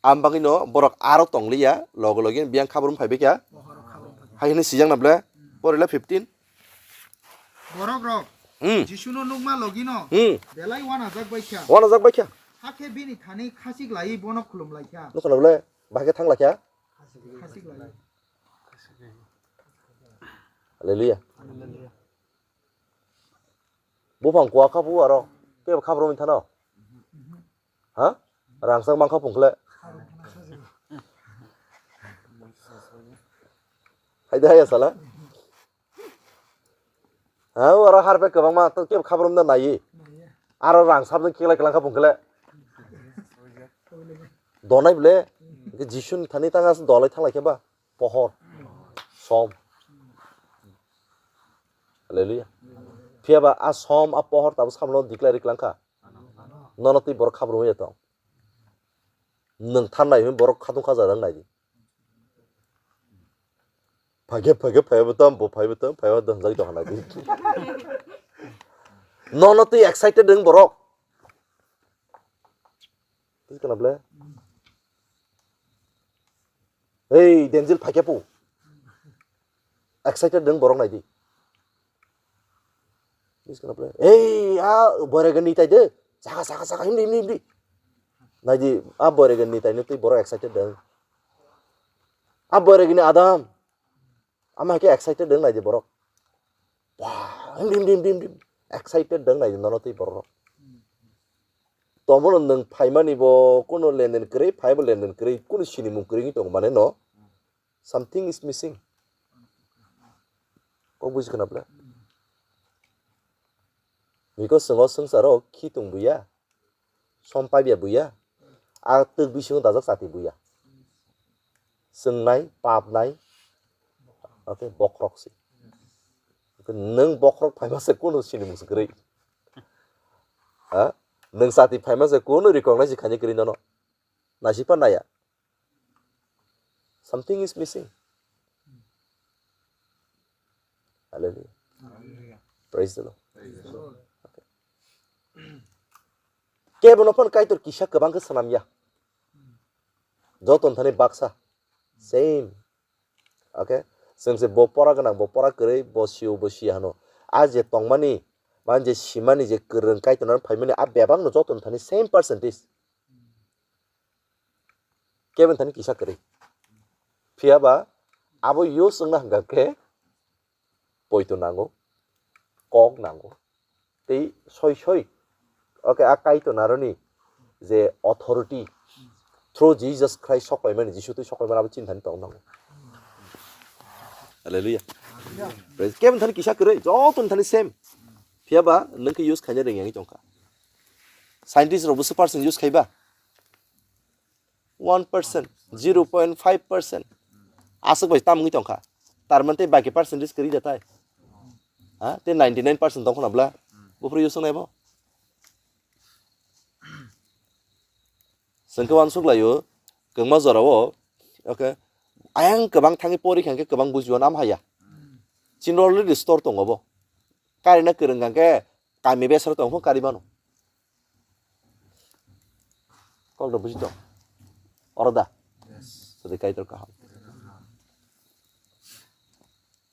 Am bagwi no borok aro tong liya, logo logi biyang khabrum phai bikha. Hai hwnwi sijak na ble, porila fifteen. Borok rok Hmm. Jisuno nukma logino Hmm. Belai wanajak baikha. Wanajak baikha. Hakhe bini thani khasik laiwi bono khulum laikha. Nukho na ble, bahai khe thang laikha. Khasik laiwi. Hallelujah. Buphang kuwa kha bu aro, kebo khabrum thano. Ha? Rangchak mankha phung khle. Hai de hai sala. Ha, oro harpe kwbangma to kebo khabrum da nai. Aro rang sabjak kila kila kha phung khle. Donai ble. Ke Jisu ni thani tanga dolai thanglai khe ba. Pohor. Som. Hallelujah. Phiya ba a som a pohor tabo samlo declare klang kha. Nono twi borok khabrum ya tong. Nwng than nai hwnwi borok khatung khaja rang nai di. Phage phage phaibo tam bo phaibo tam phaibo dam jai tong nai di. Nono twi excited rwng borok. Twi kana ble? Hey, Denzil phage pu. Excited rwng borok nai di. Ei, a boyregan ni tai de. Saka, saka, saka, himdi, himdi, himdi. Nai di, a boyregan ni tai no twi borok excited dong. A boyregan ni adam. Ama ke excited dong nai di borok. Wah, himdi, himdi, himdi, himdi. Excited dong nai di nono twi borok. Tomono nwng phaimani bo kuno lenden kwrwi, phaibo lenden kwrwi, kuno sinimung kwrwi wngwi tongo mane no. Something is missing. Kok buji khna ble? Because chwng o swngcharo khitung buya, som paibya buya, a twk bisingo dajak chati buya. Chwngnai, papnai, okay, bokhorok se. Okay, nwng bokhorok phaima se kuno sinimung se kwrwi. Ha? Nwng chati phaima se kuno recognize khaini kwrwi nono. Naisik pa naya. Something is missing. Hallelujah. Hallelujah. Praise the Lord. Praise the Lord. Okay. Kebo no phone Kaitor kisa kwbang khe swnam ya. Joto thani baksa. Same. Okay? Chwng se bo pora gwnang, bo pora kwrwi, bo sio, bo si hano. A je tongmani, man je simani, je kwrwng Kaitor no phaimani, a bebak no joto thani same percentage. Kebo thani kisa kwrwi. Phiya ba abo use wngna hwnkha khe poito nango, kok nango. Tei soi soi, okay, a Kaitor naroni je authority through Jesus Christ soklaimani, Jisu twi soklaimani abo chini thani tong nango. Hallelujah. Praise. Kebo thani kisa kwrwi, joto thani same. Phiya ba nwng khe use khaina rwngya wngwi tongkha. Scientist rok bwswk percent use khaiba? One percent, zero point five percent. Aswk bai tam wngwi tongkha. Tar mane tei baki percentage kwrwi da tai? Ha? Tei ninety nine percent tongkha na bla? Buphuru use wngnai bo? Chwng khe uansuk lai-o, kwbangma jora-o, okay, ayang kwbang thangwi pori kha hwnkhe kwbang bujiyo nam haya. Chini already store tongo bo. Karina kwrwng kha hwnkhe kami besaro tong phano kari mano. Kok da buji tong? Oro da? Yes. Sadi Kaitor kaham.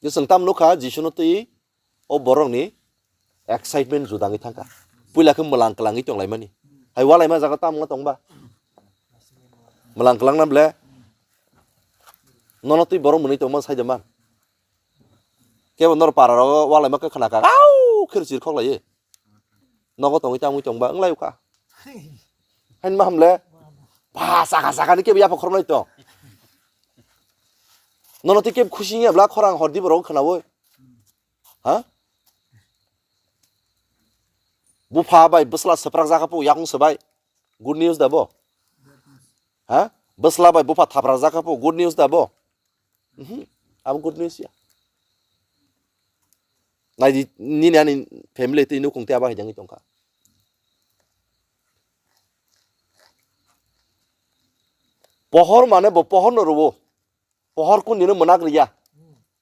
Je chwng tam nukha, Jisuno twi o borokni excitement juda wngwi thangkha. Puila khe mwlang kwlangwi tonglaimani. Hai walaima jaga tamo wng tongba? Mwlang kwlangna ble? Nono twi borok mwnwi tongma sai de man. Kebo nor para rogo walaima khe khna kha. Au! Khe chir khok laiye. Nogo tongwi tamo wng tongba wng lai kha. Hain ma hamle? Ba saka saka ni kebo yapha khoroknai tong. Nono twi kebo khusi wngya bla khorang hor di borok khnawi. Ha? Bupha bai bwsla swprak jakha po yakung swbai. Good news da bo? Ha? Bwsla bai bupha thaprak jakha po. Good news da bo? Mhm. Abo good news ya. Nai di, nini ani family tei nukung tei abo hai jangwi tongkha. Pohor mane bo pohor no rwo. Pohor kun nino mwnak riya.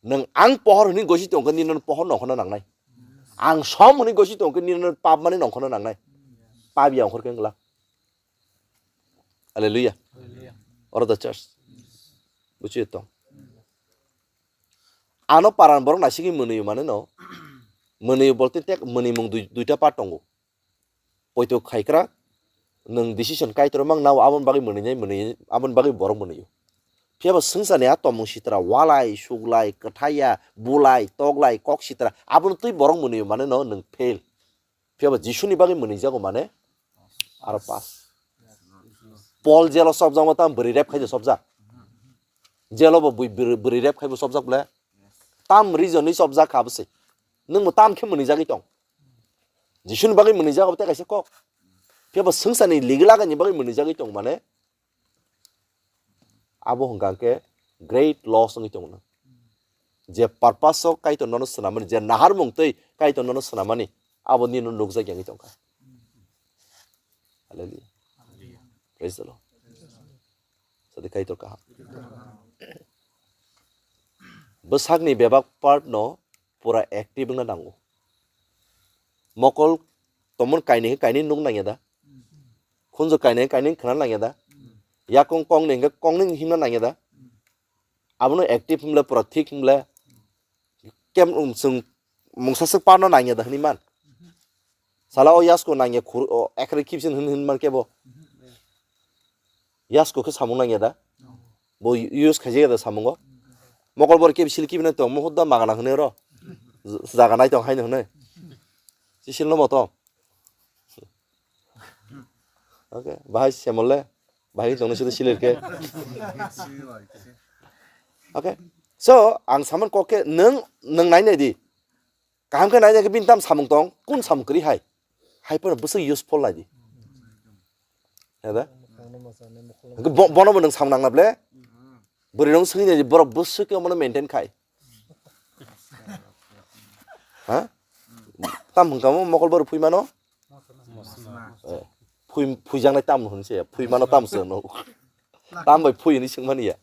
Nwng ang pohor hwnwi gosi tongkhe nino pohor nongkhorna nangnai. Ang som hwnwi gosi tongkhe nino pap mani nongkhorna nangnai. pabi ya ongkhor khe wngla. Hallelujah. Hallelujah. Oro the church. Buchi tong. Ano paran borok naisingwi mwnwi mane no. Mwnwi bolte tek mwnwi mung dui-, duita part tongo. Poito khaikra nwng decision kaitor mang nao aboni bagwi mwnwi nai mwnwi aboni bagwi borok mwnwi. Phiya bo swngcharni a tomung sitra walai, suglai, kwthaiya, bulai, toklai, kok sitra abono twi borok mwnwi mane no nwng fail. Phiya bo Jisuni bagwi mwnwi jago mane aro pass. Paul jelo sobjakma tam bwrwi rep khaide sobjak. Jelo bo bwi-, bwrwi, bwrwi rep khaibo sobjak ble. Tam reason ni sobjak kha bwse. Nwng bo tam khe mwnwi jagwi tong. Jisuni bagwi mwnwi jago tei kaisa kok. Phiya bo swngcharni ligi lagani bagwi mwnwi jagwi tong mane. Abo hwnkha khe great loss wngwi tongo. Je purpose o kaitor nono swnamani, je naharmung tei kaitor nono swnamani, abo nini nukjak yangwi tongkha. Hallelujah. Praise the Lord. Sadi kaitor kaham. Bwsakni bebak part no pura active wngna nango. Mokol tomon kainwi kainwi nuk nangya da. Khunju kainwi kainwi khna nangya da. Yakung kongni hwnkhe kongni himna nangya da. Abono active himle pura thik himle. Kem, um, chwng mungsa swk parno nangya da hwnwi man. Sala o yasko nangya khur-, o ekre kipsin hwn, hwn man kebo. Yasko khe samung nangya da. Bo use khaijak ya da samungo. Mokol bor kebo sil kibina tong mo hudda magana hwnwi ro. Jaga nai tong haino hwnwi. Chisil no motom. Okay, bahai semole. Bahai tongno sida silir ke. Okay. So, ang saman kok khe nwng, nwng nai nai di. Kaham khe nai nai khe bini tam samung tong, kun samung kwrwi hai. Hai phano bwswk useful nai di. Ya da? Bo-, bono bo nwng samung nang na ble? Bwrwi rong swngwi nai di, borok bwswk khe omono maintain khai. Ha? Tam hwnkha mo mokol bor phui mano? Eh, phui, phuijaknai tam hwn se, phui mano tam se no. Tam bai phui hwnwi swngmani ya.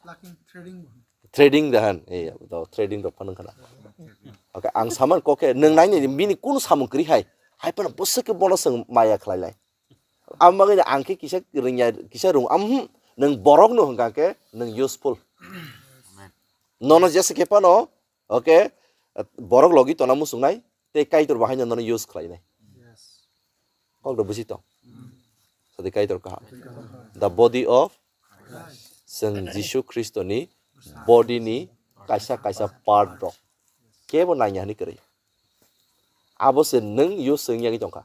Trading dahan, eh, to trading rok phano khana. Okay, ang saman kok khe nwng nai nai bini kun samung kwrwi hai. Hai phano bwswk khe bono swng maya khlai lai. Amo bagwi ang khe kisa rwngya, kisa rwng, am, hmm, nwng borok no hwnkha khe nwng useful. Nono jesa khe phano, okay, borok logi tona muchungnai, tei Kaitor bo haino nono use khlainai. Kok do buji tong. Sadi Kaitor kaham. The body of, chwng Jisu Khristo ni body ni kaisa kaisa part rok. Kebo nangya hwnwi kwrwi. Abo se nwng use wng yagwi tongkha.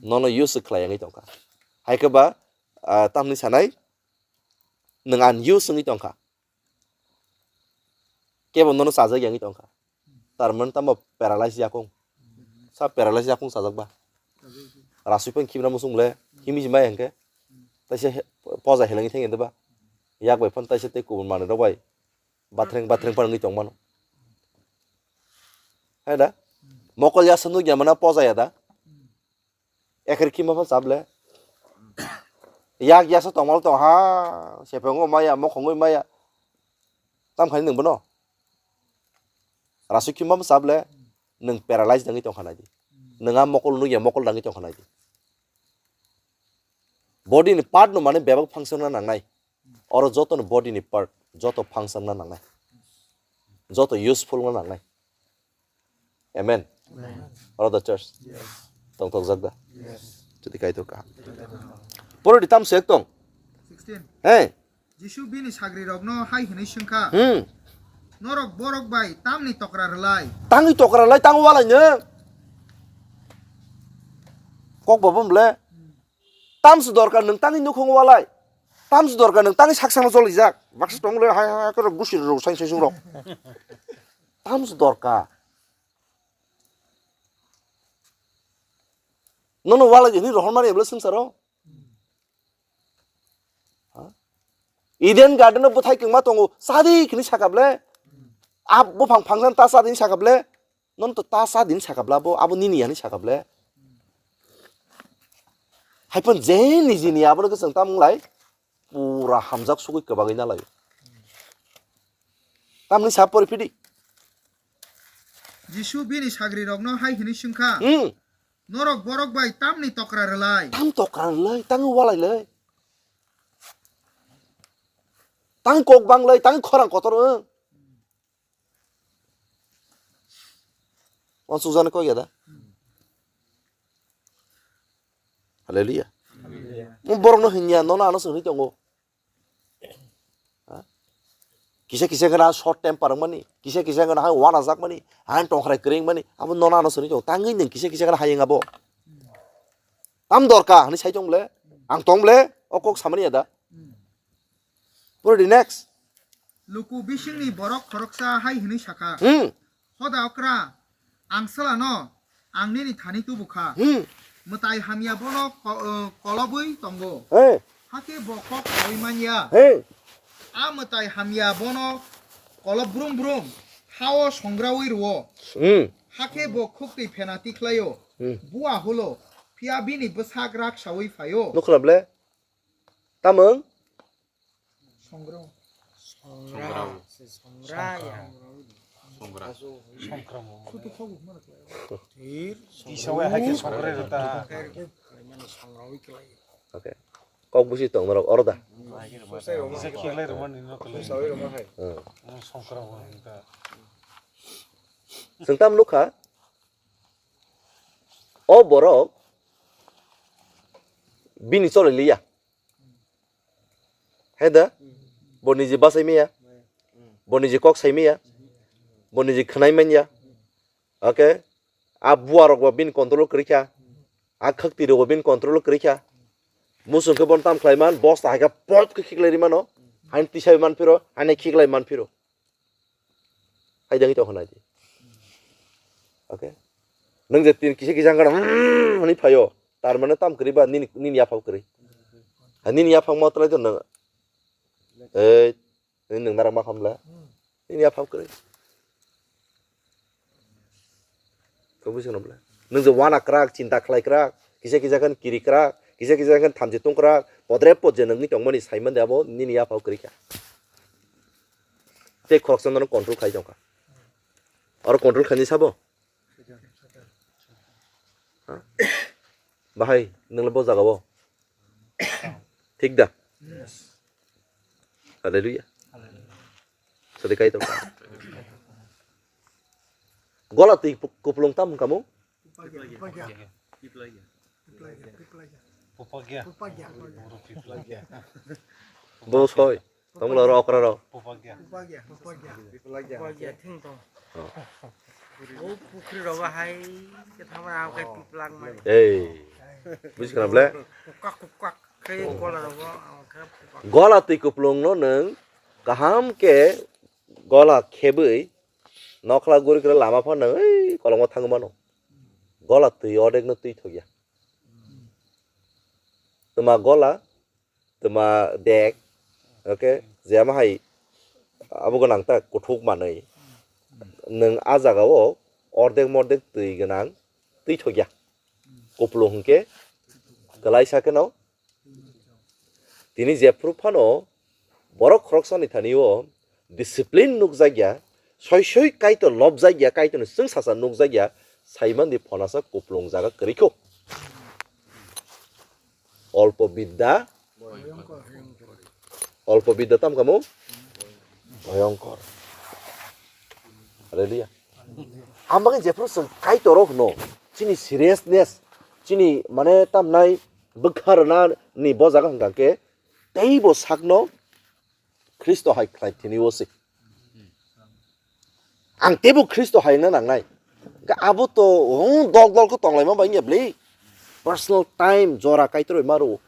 Nono use khlai yagwi tongkha. Hai khe ba, ah, tamni sanai nwng unused wngwi tongkha. Kebo nono chajak yangwi tongkha. Tarmani tamo paralyze yakung. Sa paralyze yakung chajak ba. Rasui phang khibra musung le himi jima yang khe. Taisa he-, poja helengwi thang ba. Yak bai phano taisa tei kubun manwi rok bai. Bathreng bathreng phano wngwi tong mano. Hai da? Mokol yasa nukya mana poja ya da? Ekhir khima pha chap le. Yak yasa tongmal tong ha, sepengwi maya, mokhongwi maya. Tam khai nwng bono. Rasui khima pha chap le, nwng paralyze dangwi tong kha nai di. Nwng a mokol nukya, mokol dangwi tong kha nai di. Body ni part no mane bebak function na nangnai. Oro joto ni body ni part, joto function na nangnai. Joto useful na nangnai. Amen. Amen. Oro the church. Yes. Tong tong jak da. Yes. Jodi kai to ka. Poro di tam sek tong. Sixteen. Hey. Jisu bini sagrirokno hai hwnwi swngkha, hmm. Norok borok bai tamni tokra rwlai? Tangwi tokra rwlai, tang walai nw. Kok bo bumble. Tamsu dorkar nwng tangwi nukhung walai. Tamsu dorkar nwng tangwi sak sakno cholijak. Baksa tong le hai hai hai khe rok gusir rok sai sai rok. Tamsu dorkar. Nono walai di hwnwi rohor mani bwle swngcharo. Ha? Eden garden o bwthai kwngma tongo, chadi hwnwi sakha bwle. A buphang phangsan ta chadi hwnwi sakha bwle. Nono to ta cha din sakha bla bo, abo nini ya hinwi sakha ble. Hai phano je nijini abono khe chwng tamo wng lai, pura hamjak sugui kwbagwi na lai. Tamni sa pori phidi. Jisu bini sagrirokno hai hwnwi swngkha, hmm. Norok borok bai tamni tokra rwlai? Tam tokra rwlai, tang walai lai. Tang kok bang lai, tang khorang kotor wng. Wansukjani kok ya da? Hallelujah. Hallelujah. Mo borokno hinya, nono ano swnwi tongo. Ha? Kisa kisa gana short temper mani, kisa kisa gana hai wana jak mani, hai tongkhrai kring mani, abo nono ano swnwi tongo. Tangwi nang kisa kisa gana hayeng abo. Tam dorka, hani sai tong ble, ang tong ble, o kok samani ya da. Pura di next. Luku bisingni borok khoroksa hai hwnwi sakha, Hmm. Hoda okra, ang swlano, ang nini thani tubu kha. Hmm. Mwtai hamya bono ko-, eh, kolobwi tongo. Hey. Hakhe bo kok saui manya. Hey. A mwtai hamya bono kolob brum brum, hao songraui rwo. Hmm. Hakhe bo khuktwi phena tikhlaio. Hmm. Bua hulo, phiya bini bwsak rak saui phaio. Nukhna ble? Tamung? Songra. Songra. Songra. Songra ya. Songra. Songra. Kutu khobu mana khlai. Tir. Tisawe hai ke songra rata. Mane songra wi khlai. Okay. Kok busi tong norok oro da. Kisa khlai rwmani no khlai. Sawi rwma hai. Hmm. Songra bo hwnka. Sengtam nukha. O borok bini choli liya. He da? Bo niji bachai maya. Bo niji kok sai maya. Bo niji khwnai manya. Okay? A bua rok bo bini control kwrwi kha. A khakti rok bo bini control kwrwi kha. Musung khe bon tam khlai man, bosta hai khe pop khe khiklai ri mano. Hain tisai man phiro, hain khiklai man phiro. Hai dang ito khna di. Okay. Nung je tin kisa kisa ngana, hmm, hwnwi phaio. Tar mane tam kwrwi ba nini, nini yaphang kwrwi. Ha, nini yaphang ma tlai to nung. Ei, nini nung narak ma khamla. Nini yaphang kwrwi. Kok busi nang bla. Nung je wana kwrak, chinta khlai kwrak, kisa kisa khan kiri kwrak, kisa kisa khan thamchi tung kwrak, podre pod je nungni tongmani sai man de abo nini yaphang kwrwi kha. Tei khoroksa nono control khai tongkha. Oro control khaini sabo? Ha? Bahai, nungla bo jaga o? Thik da? Hallelujah. Sadi kai tongkha. Gola twi kuplung tam wngkha mo? Pupagya. Pupagya. Pupagya. Pupagya. Bo soi. Tongla ro okra ro. Pupagya. Pupagya. Pupagya. Pupagya. Pupagya thing tong. Oh. O pukri ro ba hai ke thama au kai piplak mai. Ei. Buji kana ble? Kukak kukak ke gola ro ba au ke pupagya. Gola twi kuplung no nung kaham ke gola khebwi nokla guri kre lama phano ei kolongo thangmano. Gola twi odek no twi thokya. Tuma gola, tuma dek, okay, je ama hai abo gwnang ta kuthuk manwi. Nwng a jaga o ordek mordek twi gwnang twi thokya. Kupulung hwnkhe kwlaisa kheno. Tini jephru phano borok khoroksani thani o discipline nukjakya, soi soi Kaitor lobjakya, Kaitorni chwngsacha nukjakya, saimandi phonasa kupulung jaga kwrwikho. Olpo bidda, olpo bidda tam kamo? Bhoyongkor. Hallelujah. Ang bagwi jephru chwng Kaitor o hwno, chini seriousness, chini mane tamnai bwkha rwnani bo jaga hwnkha khe, teibo sakno Khristo hai khlai thini o se. Ang teibo Khristo hai wngna nangnai. Hwnkhe abo to, oh, dol dol khe tonglaima bai wngya bwle. Personal time jora Kaitor bai ma rwo.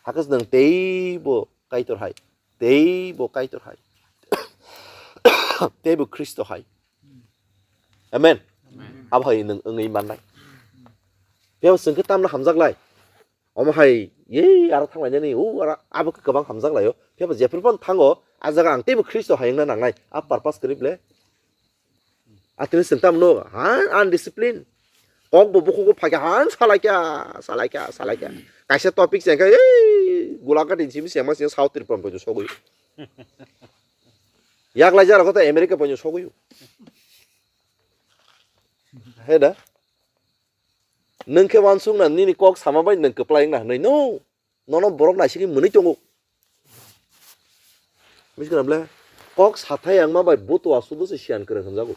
Hakhe nwng teibo Kaitor hai. Teibo Kaitor hai. Teibo Khristo hai. Amen. Amen. Abo hai nwng wngwi mannai. Phiya chwng khe tamno hamjak lai. Omo hai, ye, aro thanglainani, o, aro abo khe kwbang hamjak lai-o. Phiya bo jephru phano thango, a jaga ang teibo Khristo hai wngna nangnai. A purpose kwrwi ble. Atini chwng tamo no, ha, undiscipline. Kok bo bukhuk bo phaikha, ha, salaikha, salaikha, salaikha. Kaisa topic se khe, ei, gulak gati simi sengma sengma South Tripura poito sogwi. Yaklai jara kotha America poito sogwi. He da? Nwng khe uansuk na nini kok sama bai nwng kwplai wngna hwnwi no. Nono borok naisigwi mwnwi tongo. Miskra bwle kok sathai ang ma bai butua sudu se siyan kwrwng hwnjago.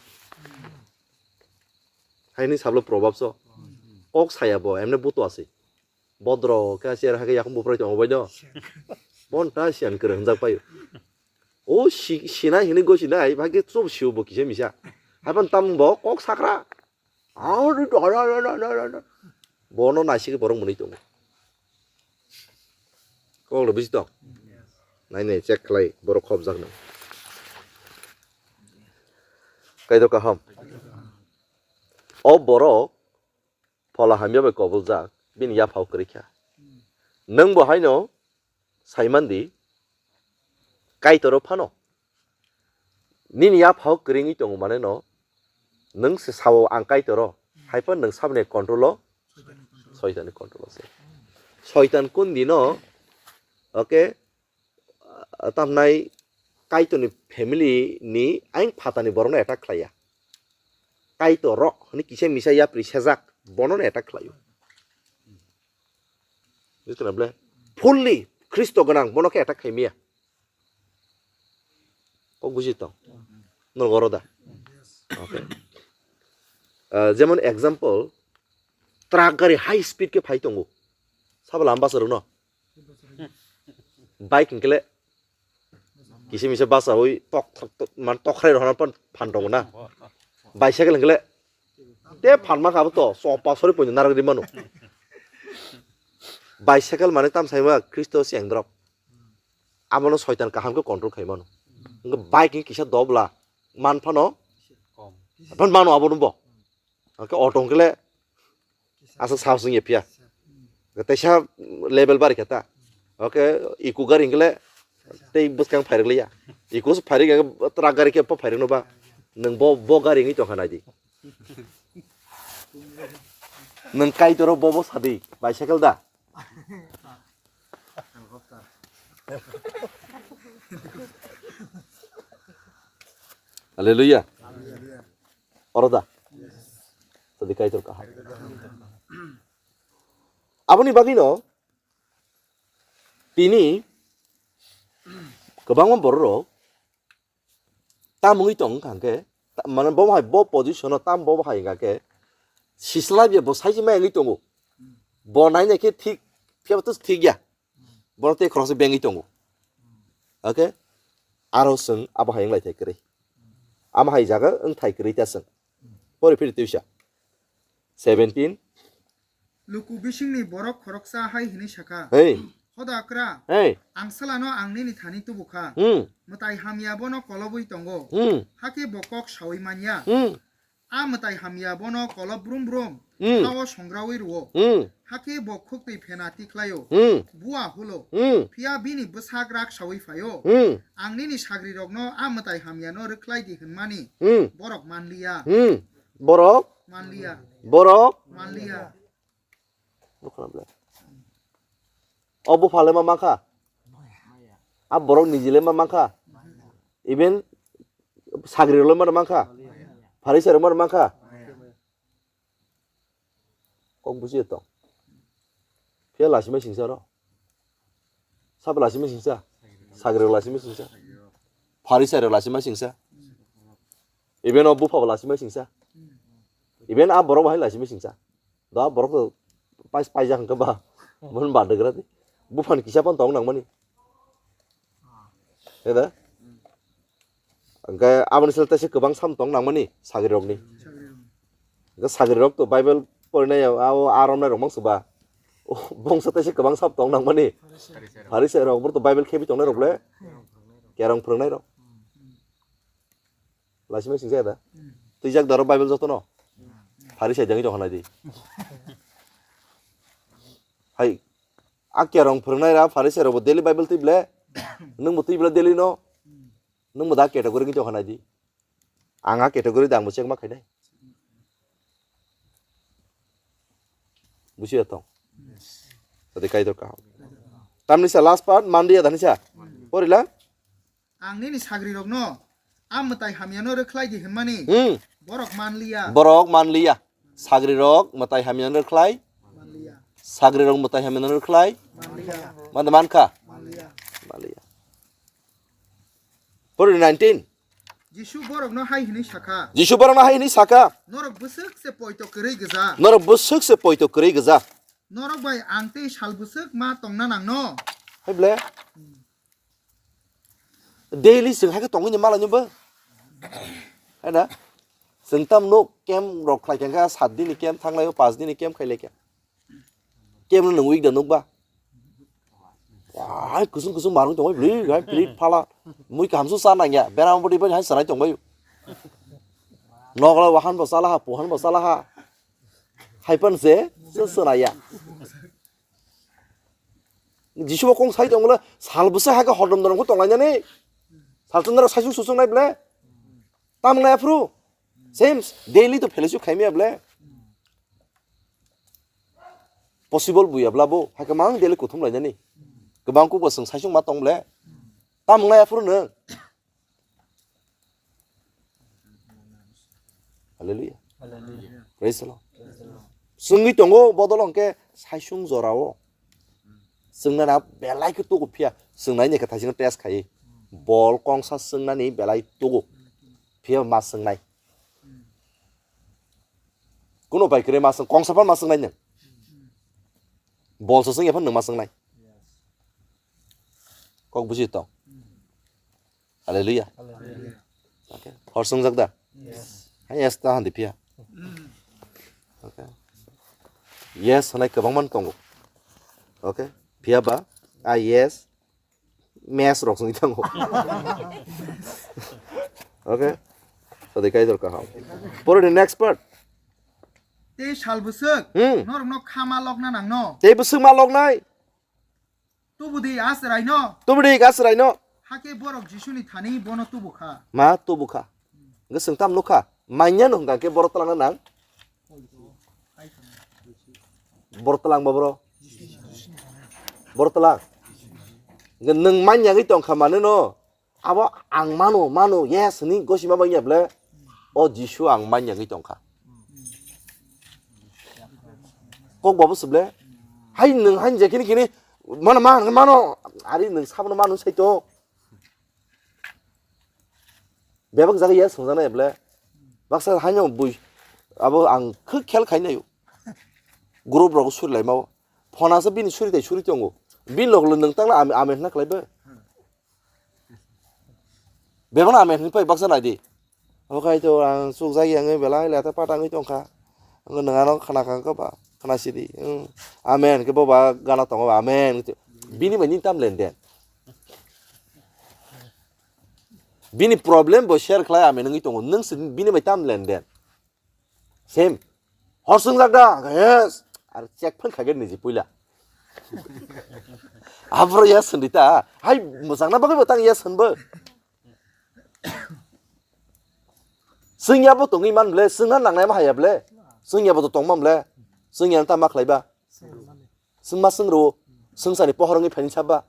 Haini sablo probab so. Kok saya bo emne butua se. Bodro khe chair hakhe yakung buprai tongo bai do. Bon ta siyan kwrwng hwnjak paio. O si-, sinai hwnwi gosinai, bhai khe chub sio bo kisa misa. Haiphano tamung bo kok sakra. Bono naisik borok mwnwi tongo. Kok rw bisi tong. Nai nai check khlai borok khopjak nang. Kaitor kaham. O borok phola hamya bai koboljak, bini yaphao kwrwi kha. Nwng bo haino sai man di, Kaitoro phano. Nini yaphao kwrwi wngwi tongo mane no, nwng se sao ang Kaitoro, hai phano nwng saboni control o, Soitanni control o se. Soitan kun dino, okay, ah, tamnai Kaitorni family ni ayang phatani borokno attack khlaiya. Kaitoro hwnwi kisa misa yapri sejak, bonono attack khlaio. Bujikhna bwle? Fully Khristo gwnang bono khe attack khai maya. Kok buji tong? Nol goro da? Okay. Ah, jemon example, truck gari high speed khe phai tongo. Sabo lama basa rwno. Bike hwnkhe le kisa misa basa hui tok, tok, tok, man tok khrai rwna pan, phan tongo na. Bicycle hwnkhe le te phan ma kha bo to, sopa sori poino narwk ri mano. Bicycle mane tam sai ma Khristo se engdrop. Abono soitan kaham khe control khai mano. Hwnkhe bike ni kisa dobla man phano, phan mano abo no bo. Hwnkhe auto hwnkhe le asa sao sing ya phiya. Teisa level bari khe ta. Oke, iku gari hwnkhe le tei bwskang phairik liya. Iku se phairik hwnkhe truck gari khe pho phairik no ba. Nwng bo, bo gari wngwi tongkha nai di. Nwng Kaitoro bo, bo sadi, bicycle da? Hallelujah. Oro da? Sadi Kaitor kaham. Aboni bagwino tini kwbangma bororok tam wngwi tong wngkha hwnkhe, ta-, mane bo hai bo position o tam bo hai wngkha khe, sislai bo saisi mai wngwi tongo. Bo nainai khe thik, phiya bo to thik ya. Bono tei khoroksa bengwi tongo. Okay? Aro chwng abo hai wng lai thai kwrwi. Amo hai jaga wng thai kwrwi ta chwng. Pori phiri twisa. Seventeen. Luku bisingni borok khoroksa hai hwnwi sakha, "Hey. Hoda kra, hey, ang salano ang nini thani tubu kha. Hmm. Mwtai hamya bono kolobwi tongo. Hmm. Hakhe bo kok saui manya. Hmm. A mwtai hamya bono kolob brum brum, hmm, hao songraui rwo. Hmm. Hakhe bo khuktwi phena tikhlaio. Hmm. Bua hulo. Hmm. Phiya bini bwsak rak saui phaio. Hmm. Ang nini sagrirokno a mwtai hamyano rwkhlai di hwnmani, hmm, borok manliya." Hmm. Borok? Manliya. Borok? Manliya. Nukho na bwle. O buphale ma mankha? A borok nijile ma mankha? Even sagrirokle ma mankha? Pharisai rok ma mankha? Kok bujiya tong. Phiya lasimai singsa ro. Sabo lasimai singsa. Sagrirok lasimai singsa. Pharisai rok lasimai singsa. Even o bupha bo lasimai singsa. Even a borok bahai lasimai singsa. Da borok to pais, paijak hwnkhe ba. Mon ba degra di. Buphani kisa pan tong nangmani. He da? Hwnkhe aboni sal tesa kwbang sam tong nangmani sagrirokni. Hwnkhe sagrirok to Bible porinai o, o aromnai rok mangsa ba. O bongsa tesa kwbang sam tong nangmani. Pharisai rok, borok to Bible khebi tongnai rok le. Kerong phwrwngnai rok. Lasimai singsa da? Twijak daro Bible jotono? Pharisai dengwi tongkha nai di. Hai, a kerong phwrwngnai ra Pharisai rokbo daily Bible twi ble? Nwngbo twi ble daily no? Nwngbo da category wngwi tongkha nai di. Ang a category da, angbo check ma khainai. Busiya tong. Tadi Kaitor kaham. Tamni sa last part, manliya dani sa. Porila? Ang nini sagrirokno a mwtai hamyano rwkhlai di hwnmani, hmm, borok manliya. Borok manliya. Sagrirok mwtai hamya no rwkhlai. Manliya. Sagrirok mwtai hamya no rwkhlai. Manliya. Manda mankha? Manliya. Manliya. Pori nineteen. Jisu borokno hai hwnwi sakha. Jisu borokno hai hwnwi sakha. Norok bwswk se poito kwrwi gwja. Norok bwswk se poito kwrwi gwja. Norok bai ang tei sal bwswk ma tongna nangno. Hai ble. Daily chwng hai khe tongwi ni malai no bo. Hai na? Chwng tam nuk camp rok khlai kha khe sat din ni camp thang lai o, panch din ni camp khai lai kha. Camp no nwng week da nuk ba? Hai kusung kusung marung tongwi bwlwi hai prit phala. Mui kaham su sa nang ya. Beram bodi bai hai sanai tongbai. Nokla wahan bo sala ha, puhan bo sala ha. Hai pan se, se sanai ya. Jisu bo kong sai tong bole, sal bwsa ha khe hodom dom khe tong lai nani. Sal chwng naro sai sung susung nai ble. Tam nai aphuru. Same, daily to fellowship khai maya ble. Possible buya bla bo, hai khe mang daily kuthum lai nani. Kwbang kuk bo chwng sai sung ma tong ble. Tam nai aphuru no. Hallelujah. Hallelujah. Praise the Lord. Praise the Lord. Chwngwi tongo bodol hwnkhe saisung jorao. Chwngna na belai khe tugu phiya. Chwngnaini khe thaisino test khai. Bol kongsa chwngnaini belai tugu. Phiya ma chwngnai. Kuno bai kwrwi ma chwng, kongsa phan ma chwngnai nwng. Bol se chwngya phan nwng ma chwngnai. Kok buji tong. Hallelujah. Hallelujah. Okay. Hor swngjak da? Yes. Hai yes ta handi phiya. Okay. Yes hanai kwbangma tongo. Okay. Phiya ba, ah, yes. Mes rok swngi thango. Okay. Sadi kai dor kaham. Pore the next part. Tei sal bwswk, hmm, norokno kha ma lokna nangno. Tei bwswk ma loknai. Tubudi aswraino. Tubudi aswraino. Hakhe borok Jisuni thani bono tubu kha. Ma tubu kha. Hwnkhe chwng tam nukha. Manya no hwnkha khe borok twlangna nang. Borok twlang ba bro. Borok twlang. Hwnkhe nwng manya wngwi tongkha mane no. Abo ang mano, mano, yes, hwnwi gosima bangya ble, o Jisu ang manya wngwi tongkha. Kok babu se ble, hai nwng hai je kini kini, mano, ma, mano, ari nwng sabono mano sai to. Bebak jaga yes swngjana ble, baksa haino bui, abo ang khuk khel khai nayo. Group rok suri lai mao. Phone asa bini suri tai suri tongo. Bini log lo nwng tangla ame, ame hwnna khlai bai. Bebakno amen hwnwi pai baksa nai di. Omo khai to ang chukjak yang belai leta pata wngwi tongkha. Ang nwng ano khna kha kha ba khna sidi. Hmm. Amen ke boba gana tongo ba amen. Bini bai nini tam lenden. Bini problem bo share khlai amen wngwi tongo. Nwng se bini bai tam lenden. Same. Hor swngjak da? Yes. Ar check phan khagen niji puila. Abro yes hwn di ta. Hai mwchangna bagwi bo tang yes hwn bo. Swngya bo tongwi man ble, swngna nangnai ma haya ble. Swngya bo to tongma ble. Swngya ta ma khlai ba. Swngma swng rwo, swngsani pohor wngwi phaini saba.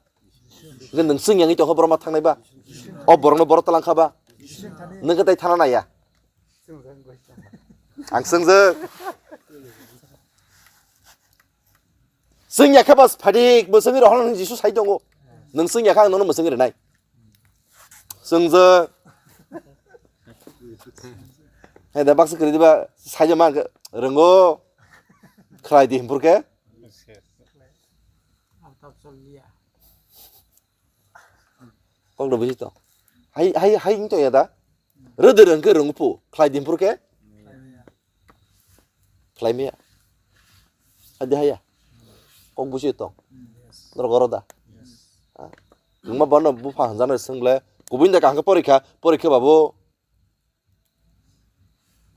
Hwnkhe nwng swng yangwi tongkha borok ma thangnai ba. O borokno borok twlang kha ba. Nwng khe tai thana naiya. Ang swngjak. Swng ya khe ba phadik bo swngwi rohorna hwnwi Jisu sai tongo. Nwng swng ya khe ang nono mwswngwi rwnai. Swngjak. Hai da baksa kwrwi diba saija ma rwngo. Khlai di himpur khe. Kok da buji to. Hai hai hai to ya da. Rwdwr hwnkhe rwngphu khlai di himpur khe. Khlai maya. Hadi haya. Kok busi tong. Norok oro da. Ha? Nwngma bono bupha hwnjaknai swng ble. Kubui da kaham khe porikha, porikha babu.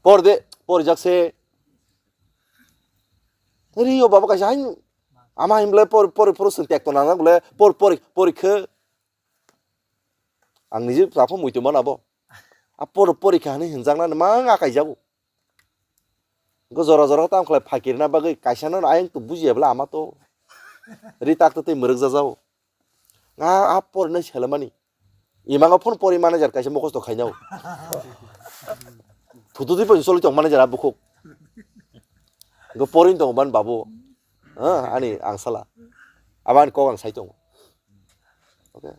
Por de, porijak se. Rio babu kaisa hain. Ama hain ble por, por, por swng tek tona nang ble. Por, por, porikha. Ang niji taphang muitu mana bo. A por, porikha hinwi hwnjaknani mang akai jago. Go jora jora tam khlai phakirna bagwi kaisa no ayang to bujiya bla ama to. Ri tak to tei mwrwk jajao. Nga a porina selamani. Imango phone pori manager kaisa mokhosto khainao. Thutu di pon soli tong manager a bukhuk. Go porin tongo ban babu. Ha, ani angsala. Abani kok ang sai tongo. Okay.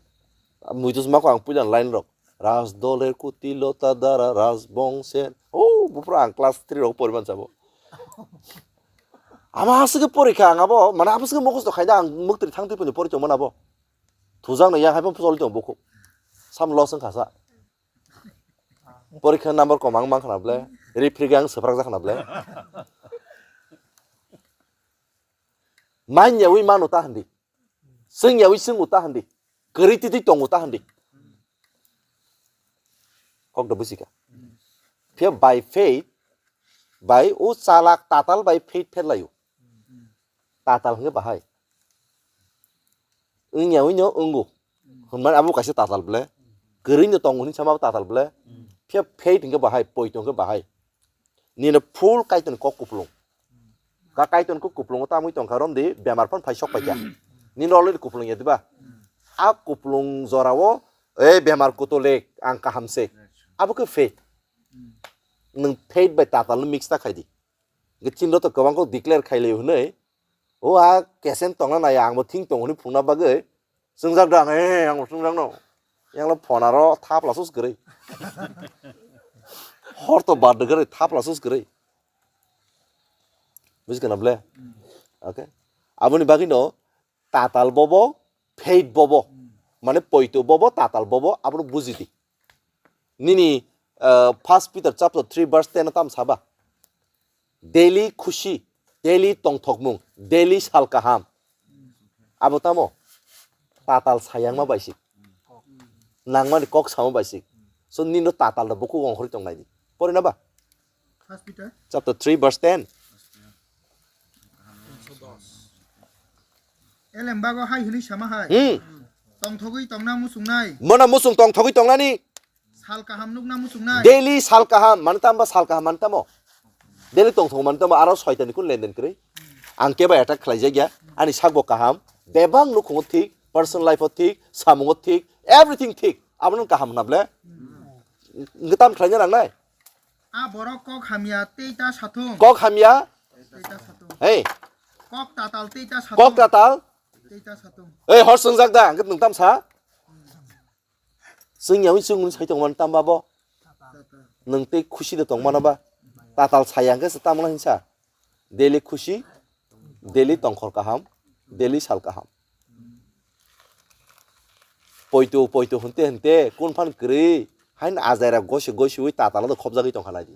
Muitus mako ang puila line rok. Raj doler kuti lota dara raj bongsen. Oh, bupra ang class three rok poriman sabo. Ama aswk porikha ang abo, mane abo swk mukhos to khaida ang muktri thang twi puni pori tongmani abo. Thujak no yang hai phano choli tong bukhuk. Sam loss wngkha sa. Porikha number kom ang mankha na ble. Referee ang swprak jakha na ble. Manya wi mano ta handi. Sing ya wi sing uta handi. Kari titi tong uta handi. Kok da bujika. Phiya by faith, by o chalak tatal by faith pherlayo. Tatal hwnge bahai. Wngya wino wngo. Hwnmani abo kaisa tatal ble. Kwrwino tongo hwnwi sama tatal ble. Phiya faith hwnke bahai, poito hwnke bahai. Nino full Kaitorni kok kuplung. Ka Kaitorni kok kuplungo tamwi tongkha romdi bemar phano phai sok paikha. Nino already kuplung ya diba? A kuplung jorao, "E bemar kutulik, ang kaham se." Abo khe faith. Nwng faith bai tatalno mix ta khaidi. Hwnkhe chini rok to kwbang kok declare khailai hwnwi, o a kesen tongna nai ang bo thing tong hwnwi phungna bagwi chwngjak dang, he, he, ang bo chwngjak no. Yang lo phone aro thapla sus kwrwi. Hor to bar de kwrwi, thapla sus kwrwi. Buji kana ble? Okay. Aboni bagwi no tatal bobo, faith bobo. Mane poito bobo, tatal bobo, abono buji di. Nini, uh, First Peter chapter three verse ten o tamo saba? Daily khushi, daily tongthokmung, daily sal kaham. Abo tamo? Tatal sayangma baisik. Nangmani kok samo baisik. So nino tatal da bukhuk ongkhorwi tongnai di. Pori na ba? First Peter? Chapter three verse ten. Elem bago hai hwnwi sama hai. Hmm. Tongthogwi tongna muchungnai. Mona muchung tongthogwi tongnani. Sal kaham nukna muchungnai. Daily sal kaham, mane tamo ba sal kaham, mane tamo? Daily tongthok mane tamo, aro soitani kun lenden kwrwi. Ang kebo attack khlaijak ya, ani sakbo kaham, bebak nukhungo thik, personal life o thik, samungo thik, everything thik. Abono kaham hwnna ble? Hwnkhe tam khlaina nangnai? A borok kok hamya tei ta sathung. Kok hamya? Tei ta sathung. Hey. Kok tatal tei ta sathung. Kok tatal? Tei ta sathung. Hey, hor swngjak da, hwnkhe nwng tam sa? Chwng yawi chwng hwnwi sai tongmani tamo abo? Nwng tei khusi de tongmano ba? Tatal saya hwnkhe se tamo hinsa? Daily khusi, daily tongkhor kaham, daily sal kaham. Poito, poito hwnte hwnte, kun phan kwrwi, hain ajaira gosi gosiwi tatalo de khobjagwi tongkha naidi.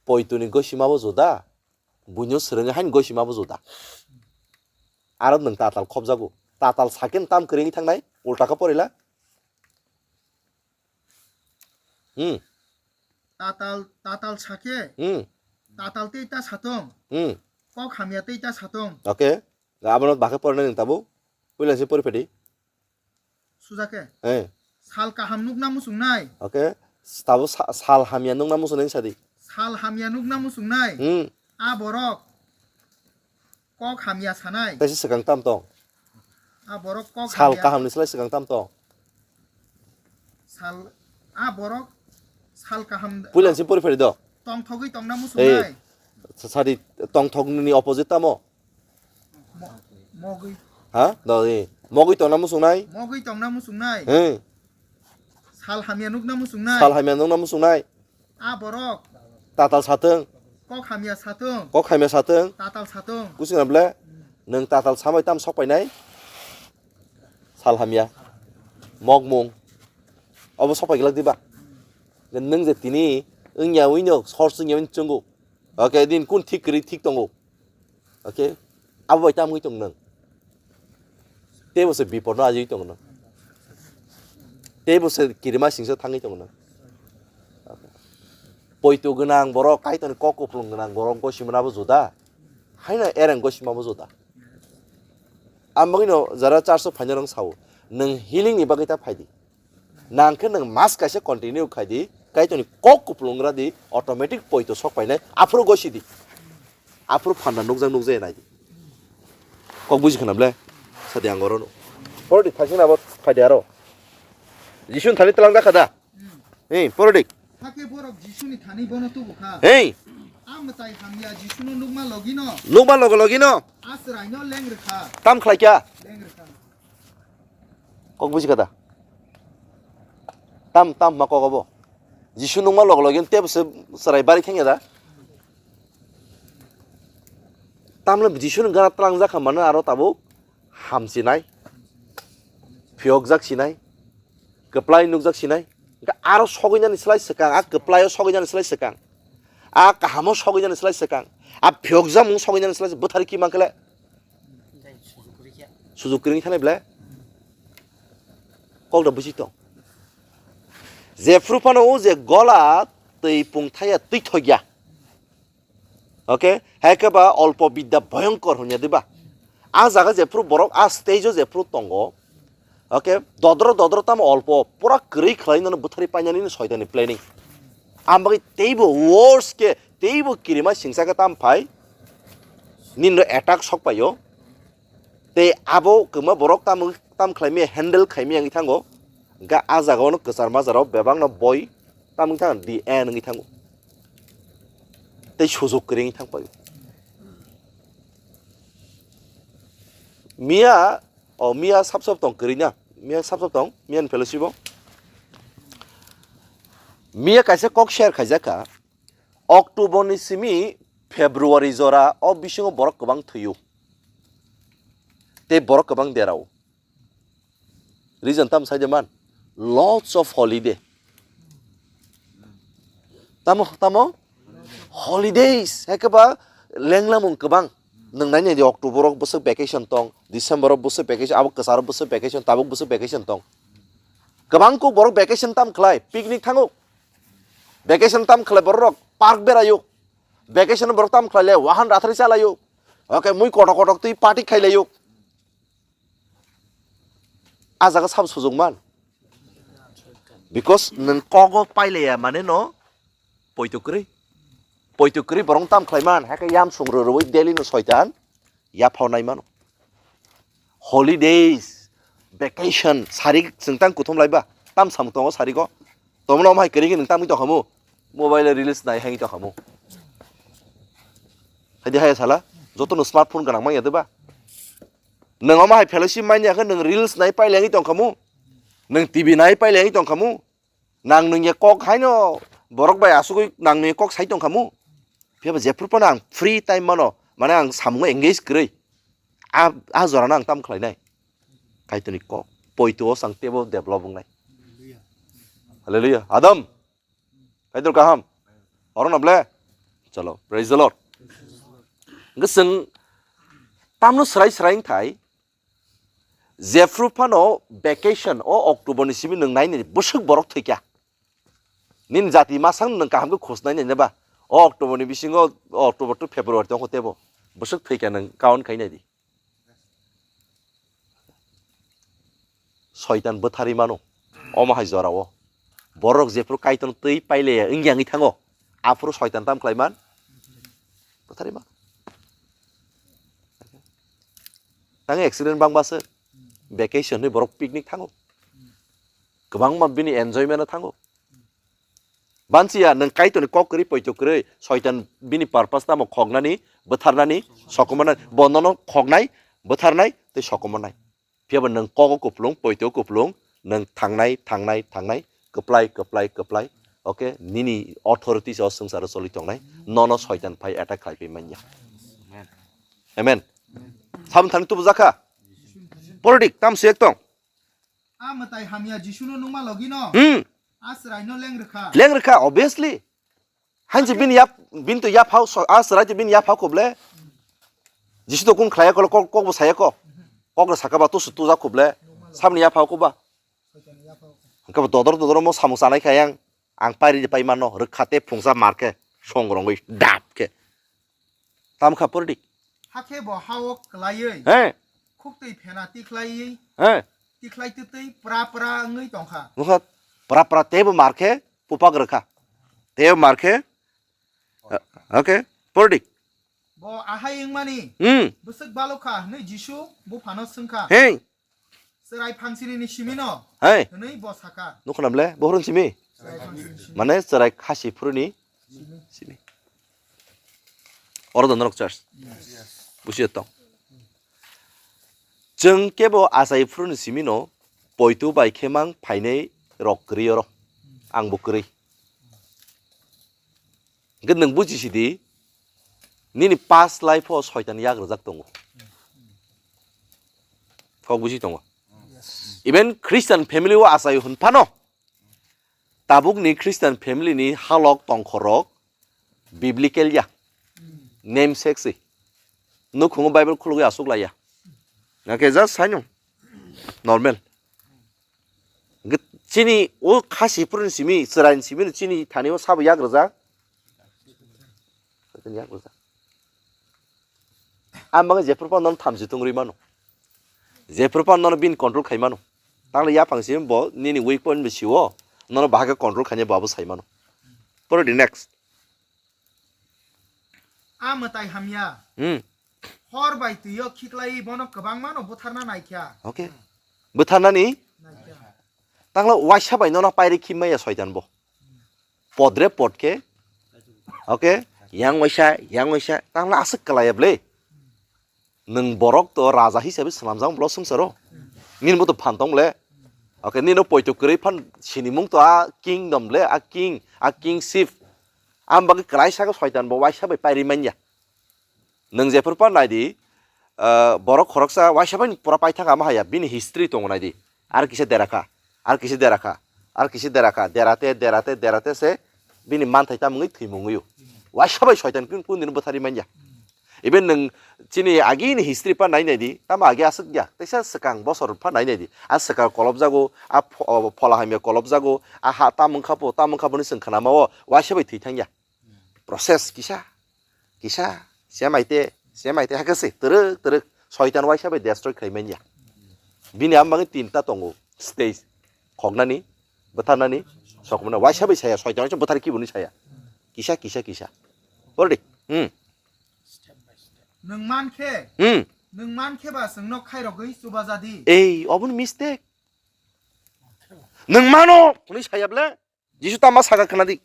Poitoni gosimabo juda, buino swrwngwi hain gosimabo juda. Aro nwng tatal khobjago. Tatal saken tam kwrwi wngwi thangnai, ulta khe porila. Hmm. Tatal, tatal sakhe. Hmm. Tatal tei ta satong. Hmm. Kok hamya tei ta satong. Okay. Abono bakhe porina nwng tabo. Puila se pori phedi. Sujake. Eh. Sal kaham nukna muchungnai. Okay. Tabo sa-, sal hamya nukna muchungnai sadi. Sal hamya nukna muchungnai. Hmm. A borok kok hamya sanai. Tei se swkang tam tong. A borok kok sal hamya. Kaham ni slai swkang tam tong. Sal, a borok sal kaham. Puila se pori pheri do. Tongthogwi tongna muchungnai. Sa-, sadi tongthok ni opposite tamo? Mo-, mogwi. Ha? Do, eh. Mogwi tongna muchungnai? Mogwi tongna muchungnai. Eh. Sal hamya nukna muchungnai. Sal hamya nukna muchungnai. A borok. Tatal sathung. Kok hamya sathung. Kok hamya sathung. Tatal sathung. Kuching na ble? Nwng tatal samai tam sok painai? Sal hamya. Mogmung. Obo sok pai glak diba? Nwng je tini wngya wino, sor wngya wino chwngo. Okay, din kun thik kwrwi thik tongo. Okay? Abo bai tamo wngwi tong nwng? Teibo se bipor no ajagwi tong nwng? Teibo se kirima singsa thangwi tong nwng? Okay. Poito gwnang borok, Kaitorni kok kuplung gwnang borok gosimano abo juda. Haino ereng gosimano juda. Ang bagwino jara church o phaina rok sao, nwng healing ni bagwi ta phaidi. Nang khe nwng mas kaisa continue khai di, Kaitorni kok kuplung gra di, automatic poito sok painai, aphuru gosi di. Aphuru phanda nukjak nukjaya nai di. Kok buji khna ble? Sadi ang oro no. Poro di, thaksin abo phai di aro. Jisu ni thani tlang jakha da? Hmm. Hey, poro di. Hakhe borok Jisu ni thani bono tubu kha. Hey. Mwtai hamya Jisuno nukma logino. Nukma logo logino. A chwraino leng rwkha. Tam khlaikha. Leng rwkha. Kok buji kata. Tam, tam ma kok abo. Jisu nukma logo logino tebo se chwrai bari thangya da. Tamle Jisuni gana tlangjak kha mano aro tabuk hamchinai. Phiyokjak sinai. Kwplai nukjak sinai. Hwnkhe aro sogwinani slai swkang, a kwplaio sogwinani slai swkang. A kahamo sogwinani slai swkang. A phiyokjamung sogwinani slai bwthari ki mankhle. Sujuk kwrwngwi thanai ble. Kok da buji tong. Jephru phano o je gola twi pungthaya twi thokya. Okay, hai khe ba olpo bidya bhoyonkor hwnya diba? A jaga jephru borok a stage o jephru tongo. Okay, dodro dodro tamo olpo pura kwrwi khlai nono bwthari painani no soitani planning. Ang bagwi teibo worse khe teibo kirima singsa khe tam phai nini no attack sok paio. Tei abo kwma borok tamo tam khlai maya handle khai maya wngwi thango. Ga a jaga ono kwchar majra rok bebak no boi tam wngwi thango D N wngwi thango. Tei sujuk kwrwi wngwi thang paio. Miya, o miya sap sap tong kwrwi na. Miya sap sap tong, miya ni fellowship o. Miya kaisa kok share khaijak kha. October ni simi February jora o bisingo borok kwbang thwio. Tei borok kwbang derao. Reason tam sai de man. Lots of holiday. Tamo, tamo? Holidays. Hai khe ba lenglamung kwbang. Nwng nai nai di October o bwswk vacation tong, December o bwswk vacation, abo kwcharo bwswk vacation, tabuk bwswk vacation tong. Kwbang kuk borok vacation tam khlai, picnic thango. Vacation tam khlai borok park beraio. Vacation borok tam khlai le wahan rathari chalaio. Okay, mui kotok kotok twi party khailaio. A jaga sabo sujukman. Because nwng kogo pailaya mane no poito kwrwi. Poito kwrwi borok tam khlaiman, hakhe yam sung rw rwui daily no soitan yaphao naimano. Holidays, vacation, sarik chwng tang kuthum laiba, tam samung tongo sarigo. Tomno omo hai kwrwi khe nwng tamwi tongkhamu, mobile reels nai hai tongkhamu. Haidi haya sala, joto no smartphone gwnang manya deba. Nwng omo hai fellowship manya khe nwng reels nai pailengwi tongkhamu. Nwng T V nai pailengwi tongkhamu. Nang nwngya kok haino borok bai asugwi nang nwngya kok sai tongkhamu. Phiya ba jephru phano ang free time mano, mane ang samungo engage kwrwi. A, a jorano ang tam khlainai. Kaitorni kok. Poito o sang tebo develop wngnai. Hallelujah. Adam. Kaitor kaham. Oro na ble. Chalo. Praise the Lord. Hwnkhe chwng tamno srai srai wngthai. Jephru phano vacation o October ni simi nwng nai nini bwswk borok thwikha. Nini jati masang nwng kaham khe khosnai nai ba. O October ni bisingo, o October to February tongkho tebo. Bwswk thwikha nwng count khai nai di. Soitan bwtharwi mano. Omo hai jorao. Borok jephru Kaitorno twi pailaya wngya wngwi thango. Aphuru soitan tam khlai man? Bwtharwi mano. Tang accident bangbaso. Vacation ni borok picnic thango. Kwbangma bini enjoyment o thango. Bansiya nwng Kaitorni kok kwrwi poito kwrwi soitan bini purpose tamo khoknani, bwtharnani, sokomornani, bo nono khoknai, bwtharnai tei sokomornai. Phiya ba nwng kogo kupulung, poito kupulung, nwng thangnai, thangnai, thangnai, kwplai, kwplai, kwplai. Okay, nini authority se o swngcharo choli tongnai, nono soitan phai attack khlai pai manya. Amen. Sabon thani tubu jakha. Politik tam suyek tong. A mwtai hamya Jisuno nukma logino. Hmm. A chwraino leng rwkha. Leng rwkha, obviously. Hain se bini yap, bini to yaphao, so, a chwrai to bini yaphao kho ble. Jisu to kun khlaiya kho, kok, kok bo saya kho. Kok rw saka ba tusu tuja kho ble. Sabni yaphao kho ba. Hwnkhe bo dodor dodor mo samung chanai kha yang. Ang pairi de pai mano, rwkha te phungsa mar khe, song rongwi dap khe. Tam kha poridik. Hakhe bo ha-o klaiwi. He. Khuktwi phena tikhlaiwi. He. Tikhlai twtwi pra pra wngwi tongkha. Nukha, pra pra teibo mar khe pupak rwkha. Teibo mar khe, okay, poridik. Bo ahai wngmani. Hmm. Bwswk balokha hwnwi Jisu buphano swngkha. He. Chwrai phangsini ni simi no. Hai. Hwnwi bo sakha. Nukho na ble, bohrun simi? Chwrai phangsini simi. Mane chwrai khasi phuruni simi. Simi. Oro da norok church. Busiyo tong. Chwng kebo achai phuru ni simi no poito bai khe mang phainai rok kwrwi oro. Ang bo kwrwi. Hwnkhe nwng buji sidi, nini past life o soitan yak rwjak tongo. Kok buji tongo. Even Christian family o achai hwn phano, tabukni Christian family ni halok tongkhorok biblical ya, namesake se. Nukhungo Bible khulugwi aswk laiya. Nake just saino. Normal. Hwnkhe chini o kha siphuru ni simi, chwrai ni simi no chini thani o sabo yak rwjak. Yak rwjak. Ang bagwi jephru phano nono thamchi tungri mano. Jephru phano nono bini control khai mano. Tangla yaphang simi bo nini weak point bo sio, nono bahai khe control khaina bo abo sai mano. Pore di next. A mwtai hamya. Hmm. Hor bai twi o khiklai bono kwbangma no butharna naikha. Okay. Butharnani? Naikha. Tangla waisa bai nono pairi khimma ya soitan bo. Podre podke. Okay. Yang waisa, yang waisa. Tangla aswk kalaya ble. Nwng borok to raja hisabe swnamjak bwlok swngcharo. Nini bo to phan tong le. Okay, nino poito kwrwi phan sinimung to a kingdom le, a king, a kingship. Ang bagwi kwlai saka soitan bo waisa bai pairi manya. Nwng jephru phan nai di, ah, borok khoroksa waisa bai pura paithak ama haya, bini history tongo nai di. Ar kisa dera kha, ar kisa dera kha, ar kisa dera kha, derate, derate, derate se bini manthai tamungwi thwimungwi o. Waisa bai soitan kun, kun dino bwthari manya. Even nwng chini agini history pa nai nai di, tamo agi aswk ya, teisa swkang bosor pa nai nai di. A swkang kolobjago, a pho-, o, phola hamya kolobjago, a ha tamung khapo, tamung khapo ni swng khnama o, waisa bai thwi thangya. Process kisa, kisa, semaite, semaite hakhe se, twrwk, twrwk, soitan waisa bai destroy khlai manya. Bini ang bagwi tinta tongo, stage, khoknani, bwtharnani, sokmana, waisa bai saya, soitan waisa bwthar kibuni saya. Kisa, kisa, kisa. Already? Hmm. Nwng man khe, Hmm. Nwng man khe ba chwngno khairogwi chuba jadi. Ei, oboni mistake. Nwng mano, hwnwi saya ble. Jisu tamo saka khna di.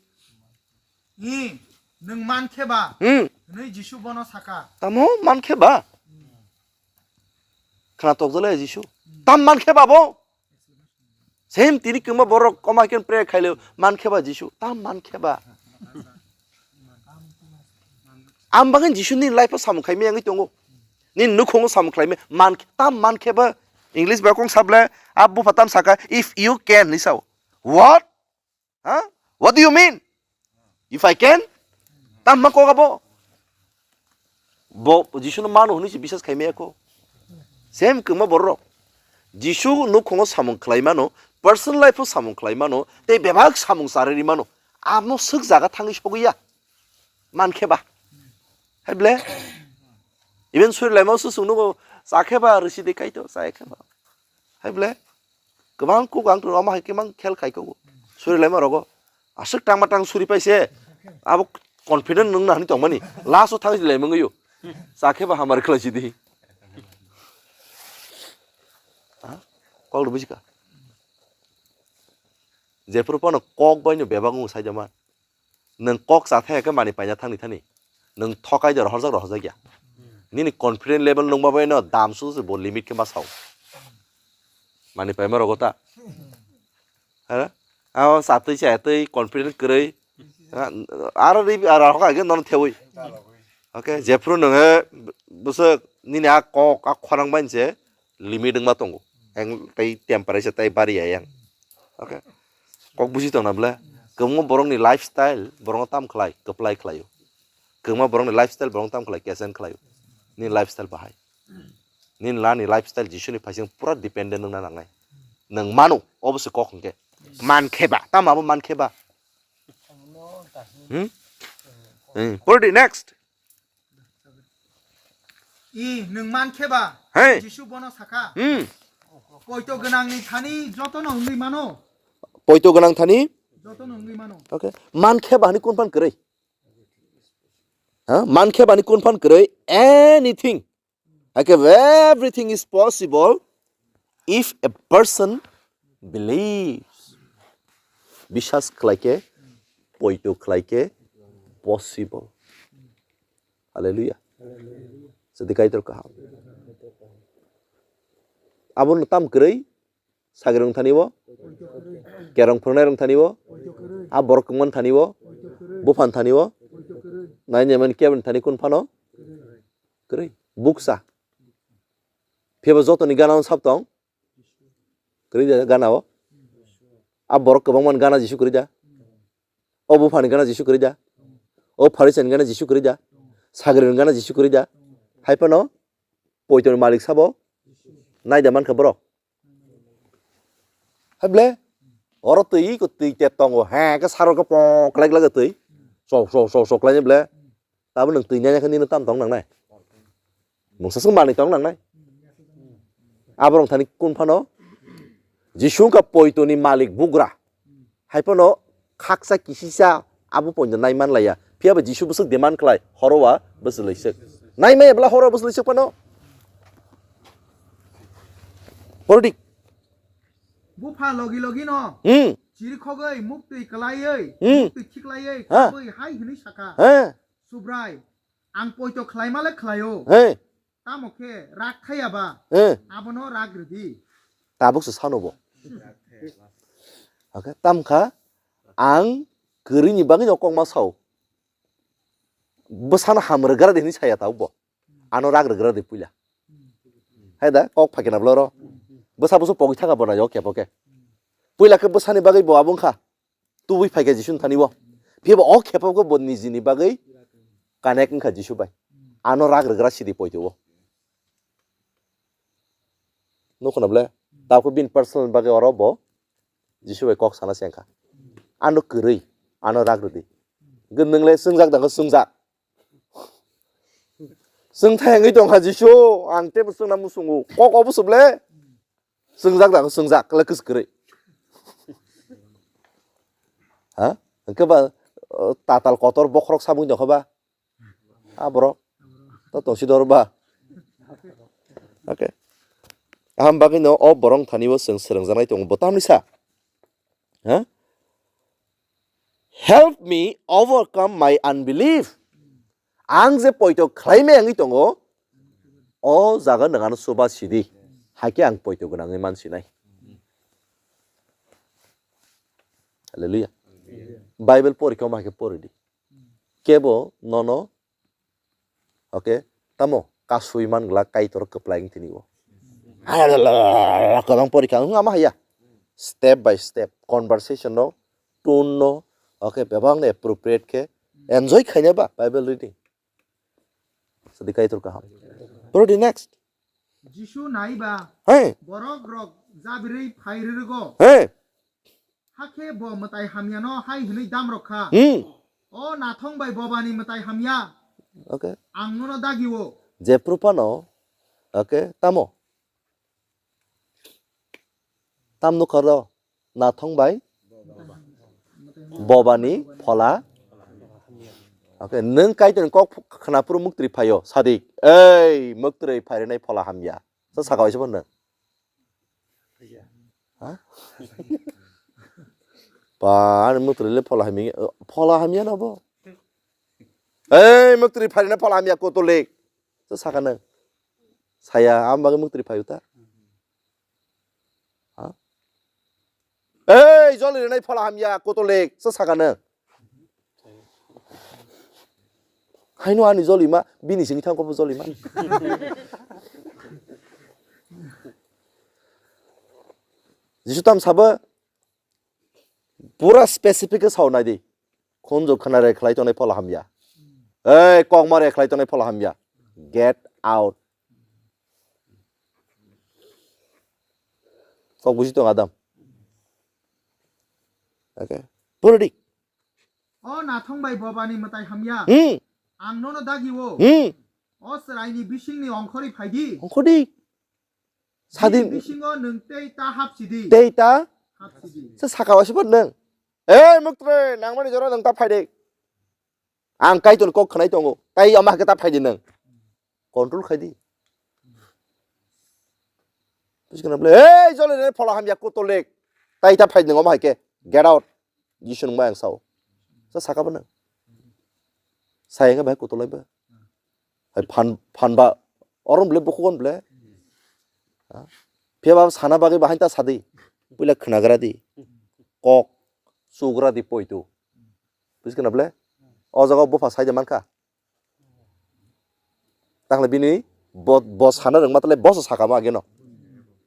Ni, nwng man khe ba? Hmm. Hwnwi Jisu bono saka. Tamo man khe ba? Khna tok jole Jisu. Tam man khe ba bo? Same tini kwma borok koma khe prayer khaile man khe ba Jisu. Tam man khe ba? Ang bagwi Jisu ni life o samung khaimaya wngwi tongo. Ni nukhungo samung khlaimaya man khe, tam man khe ba? English ba kong sable, a bupha tam saka, "If you can," ni sao. What? Ha? What do you mean? If I can? Tam ma koga bo? Bo Jisu no mano hwnwi se bisas khai maya ko. Same kwma borok. Jisu nukhungo samung khlai mano, personal life o samung khlai mano, tei bebak samung charwi mano. Amo swk jaga thangwi sogwi ya. Man khe ba? Hai ble? Even suri laima o susung nugo, cha khe ba rwsi de kaito, cha khe ba. Hai ble? Kwbang kuk ang tong, omo hai khe mang khel khai kok. Suri laima rogo. Aswk tangma tang suri paise. Abo confident nwng nahani tongmani. Last o thang si laima ngayo. Cha khe ba hamar khlai si di. Ha? Kok rw bujika. Jephru phano kok bai no bebak ngu sai jama. Nwng kok cha thaya khe mani paina thangni thani. Nwng thokai de rohorjak rohorjak ya. Nini confident level nungma bai no dam su se bo limit khe ma sao. Mani paima rogo ta. Ha? Abo chatwi chatwi confident kwrwi. Ha? Aro ri aro rohor kha khe nono thewi. Okay, jephru nwng he bwswk nini a kok a khorang bai se limit wngma tongo. Ang tei temperature tei bari ya yang. Okay. Kok buji tongna ble. Kwbangma borokni lifestyle borokno tam khlai, kwplai khlaio. Kwbangma borokni lifestyle borokno tam khlai, kesen khlaio. Nini lifestyle bahai. Nini lani lifestyle Jisuni phaising pura dependent wngna nangnai. Nwng mano, obo se kok hwnkhe. Man khe ba, tamo abo man khe ba. Hmm? Hmm. Pore di next. I, nwng man khe ba? Hey. Jisu bono sakha. Hmm. Poito gwnangni thani jotono wngwi mano. Poito gwnang thani? Jotono wngwi mano. Okay. Man khe ba hani kun phan kwrwi? Ha? Man khe ba hani kun phan kwrwi? Anything. Hai khe everything is possible if a person believes. Biswas khlai khe, poito khlai khe possible. Hallelujah. Sadi Kaitor kaham. Abo no tam kwrwi, sagri rong thani bo, kerong phwrwngnai rong thani bo, a borok kwmani thani bo, buphan thani bo, nai nai mani kebeng thani kun phano kwrwi. Buksa. Phiya bo jotoni gana sab tong. Kwrwi da gana o. A borok kwbangma ni gana Jisu kwrwi da. O buphani gana Jisu kwrwi da. O Pharisani gana Jisu kwrwi da. Sagri ni gana Jisu kwrwi da. Hai phano poito ni malik sabo nai da mankha borok. Hai ble oro twi ko twi te tongo. He ke saro ko pok lek lek twi. Sok sok sok sok lai ble. Tabo nwng twi nai khe nini tam tong nangnai. Mungsa swk manwi tong nangnai. Aborok thani kun phano Jisu wngkha poitoni malik bugra. Hai phano khaksa kisisa abo poito nai man laiya. Phiya ba Jisu bwswk demand khlai, horo wa bwswlwi swk. Nai maya bwla horo wa bwswlwi swk phano. Porodik. Bupha logi logi no Hmm. Chirikhogwi muktwi kwlaiwi, Hmm. Muktwi khiklaiwi, Ha. Kabwi hai hwnwi sakha. Ha. Subrai, ang poito khlaima le khlaio. He. Tamo khe rak khaiya ba? He. Abono rak rwdi. Tabuk se sano bo. Okay, tamkha ang kwrwini bagwi no kokma sao. Bwsano ham rwgra de hinwi saya tabuk bo. Ano rak rwgra de puila. Hai da kok phaikena bwlaro. Bwsa bwsa pogwi thaka bo na yo khe bo khe. Puila khe bwsani bagwi bo abo wngkha. Tubui phaikha Jisu ni thani o. Phiya bo o khepa khe bo nijini bagwi connect wngkha Jisu bai. Ano rak rwgra sidi poito o. Nukho na ble? Tabuk bini personal bagwi oro bo Jisu bai kok sana se wngkha. Ano kwrwi, ano rak rwdi. Gwnwngle swngjak da khe swngjak. Swngthai wngwi tongkha Jisu, ang teibo swngna muchungo. Kok obo se ble? Swngjak da, swngjak, le kwswk kwrwi. Ha? Hwnkhe ba, uh, tatal kotor bokhorok samung tongkha ba? Ah, borok. To tongsi dor ba? Okay. Aham bagwi no o borok thani o chwng swrwngjaknai tongo. Bo tamni sa? Ha? Help me overcome my unbelief. Ang je poito khlai maya wngwi tongo, o jaga nwng ano chuba sidi. Hakhe ang poito gwnangwi man sinai. Hallelujah. Bible porikha ma hakhe poridi. Kebo nono Okay, tamo kasui man glak Kaitor kwplai wng tini o. Kwbang porikha wng ama haya. Step by step, conversation no, tone no, okay, bebak no appropriate khe enjoy khaina ba Bible reading. Sadi Kaitor kaham. Poro di next. Jisu nai ba Hey, borok rok jabirwi phai rwrwgo. Hey. Hakhe bo mwtai hamyano hai hwnwi dam rw kha, Hmm. O nathong bai bobani mwtai hamya, Okay. Ang nono dagi-o. Jephru phano, okay, tamo? Tam nukha rw? Nathong bai bobani phola. Okay, nwng Kaitorni kok khnaphuru muktri phaio, sadik, ei, muktri phairwnai phola hamya. Sa saka waisa phano. Ha? Ba, ani muktri le phola hamya, phola hamya no bo. Ei, muktri phairwnai phola hamya kotolik. To sakano. Saya, am bagwi muktri phayu ta. Ha? Ei, joli rwnai phola hamya kotolik. To sakano. Haino ani jolima, bini sini thangkho bo jolima. Jisu tam sabo, pura specific khe sao nai di. Khunju khna re khlai tongnai phola hamya. Ei, kokma re khlai tongnai phola hamya. Get out. Kok buji tong Adam. Okay. Pura di. O nathong bai bobani mwtai hamya. Hmm. Ang nono dagi-o. Hmm. O chwraini bisingni ongkhorwi phai di. Ongkhor di. Sadi. Bini bisingo nwng tei ta hapsi di. Tei ta? Hapsi di. Se saka waisa phano nwng. Ei, muktri, nangmani jora nwng ta phai di. Ang Kaitorni kok khwnai tongo. Tai ama hakhe ta phai di nwng. Control khai di. Buji kana bole, "Ei, jole ne phola hamya kotolik. Tai ta phai nwng omo hai khe. Get out." Jisu nwng bai ang sao. Sa saka bo nwng. Saya khe bai kotolai ba. Phan, phan ba, orom ble, bukhuk on ble. Ha? Phiya ba sana bagwi bahai ta sadi. Puila khnagra di. Kok, chugra di poito. Buji khna ble? O jaga bupha sai de mankha. Takhle bini bo, bo sana rwngma tale boso sakamo ageno.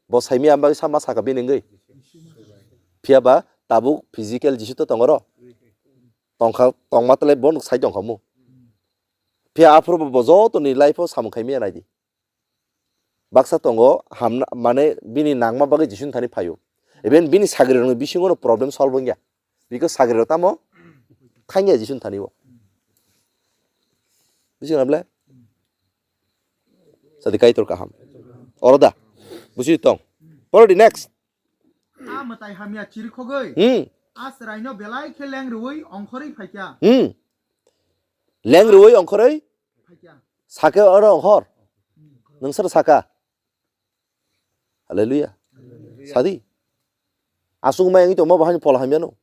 Bo saimi ambagwi sama saka bini wngwi. Phiya ba tabuk physical Jisu to tongoro. Tongkha, tongma tale bo nuk sai tongkha mu. Phiya aphuru bo, bo joto ni life o samung khaimya naidi. Baksa tongo hamna, mane bini nangma bagwi Jisu ni thani phaio. Even bini sagri rokni bisingo no problem solve wngya. Because sagri rok tamo thangya Jisu ni thani o. Buji na ble? Sadi Kaitor kaham. Oro da. Buji tong. Poro di next. A mwtai hamya chirikhogwi. Hmm. A chwraino belai khe leng rwui ongkhorwi phaikha. Hmm. Leng rwui ongkhorwi? Phaikha. Sake oro ongkhor. Nwng sar saka. Hallelujah. Sadi. Asuk mai wngwi tongma bahai ni phola hamya no.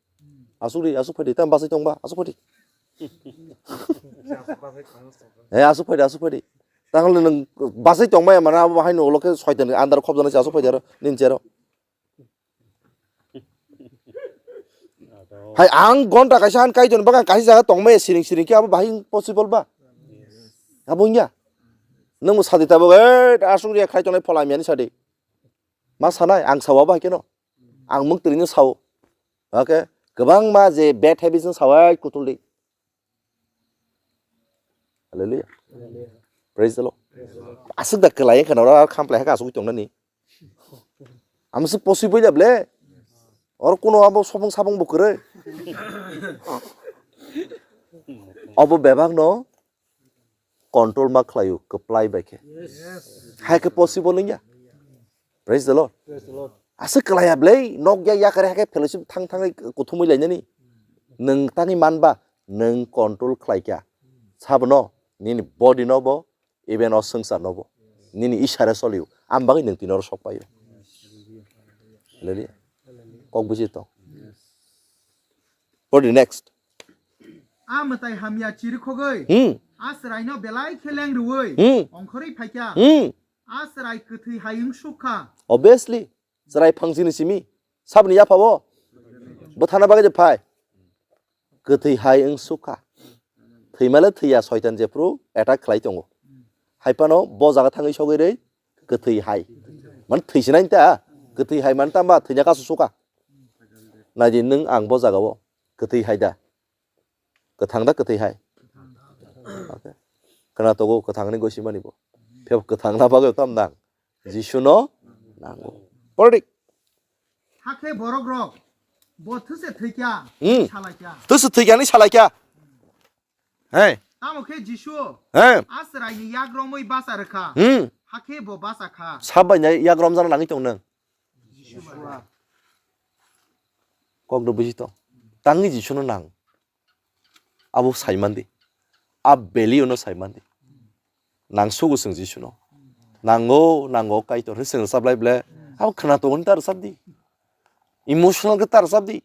Asuk ri, asuk phaidi, tam basai tongba, asuk phaidi. Eh, asuk phaidi, asuk phaidi. Tangle nwng basai tongma ya mana abo bahai no ulo khe soitan andar khobjana se asuk phaidi aro, nin chero. Hai ang gonta kaisa han Kaitor ni bagan kaisa jaga tongmaya siring siring khe abo bahai possible ba? Abo wngya. Nwng bo sadi tabuk, "Eh, asuk riya khai tongnai phola hamya ni sadi." Ma sanai, ang sao abo hai kheno. Ang mwktwrwino sao. Okay? Kwbangma je bad habits no sao, "Ai, kutul di." Hallelujah. Praise the Lord. Aswk da kwlai wngkha na oro khamplai hakhe asugwi tongnani. Amswk possible ya ble. Oro kuno abo sopong sapong bo kwrwi. Obo bebak no control ma khlaio kwplai bai khe. Hai khe possible wngya. Praise the Lord. Praise the Lord. Aswk kwlaiya ble, nok ya yakare hakhe fellowship thang thangwi kuthumwi lainani. Nwng tangwi manba, nwng control khlaikha. Sabono, nini body no bo, even o swngchar no bo. Nini ishare solio. Am bagwi nwng tini oro sok paio. Hallelujah. Kok buji tong. For the next. A mwtai hamya chirikhogwi. Hmm. A chwraino belai khe leng rwui. Hmm. Ongkhorwi phaikha. Hmm. A chwrai kwthwi hai wng sukha. Obviously. Chwrai phangsini simi. Saboni yaphao. Bwthana bagwi je phai. Kwthwi hai wng sukha. Thwimale thwiya soitan jephru attack khlai tongo. Hai phano bo jaga thangwi sogwi rwi kwthwi hai. Man thwisinai ta. Kwthwi hai man tamba thwina kasu sukha. Naidi nwng ang bo jagao. Kwthwi hai da. Kwthang da kwthwi hai. Okay. Khna togo kwthangni gosi mani bo. Phep kwthang na bagwi tam nang. Jisu no nango. Porodik. Hakhe borok rok bo thwse thwikya, hmm, salaikya. Thwse thwikya ni salaikya. Hey. Tamo khe Jisu, hey, a chwraini yak romwi bacha rwkha. Hmm. Hakhe bo bacha kha. Sabai nai yak rom jana nangwi tong nang. Jisu ba. Kok do buji tong. Tangwi Jisu no nang. Abo saimandi. A belio no saimandi. Nang sugu sung Jisu no. Nango, nango Kaitor. Hei sung rwchap lai ble. Abo khna tongo ni ta rwchap di. Emotional khe ta rwchap di.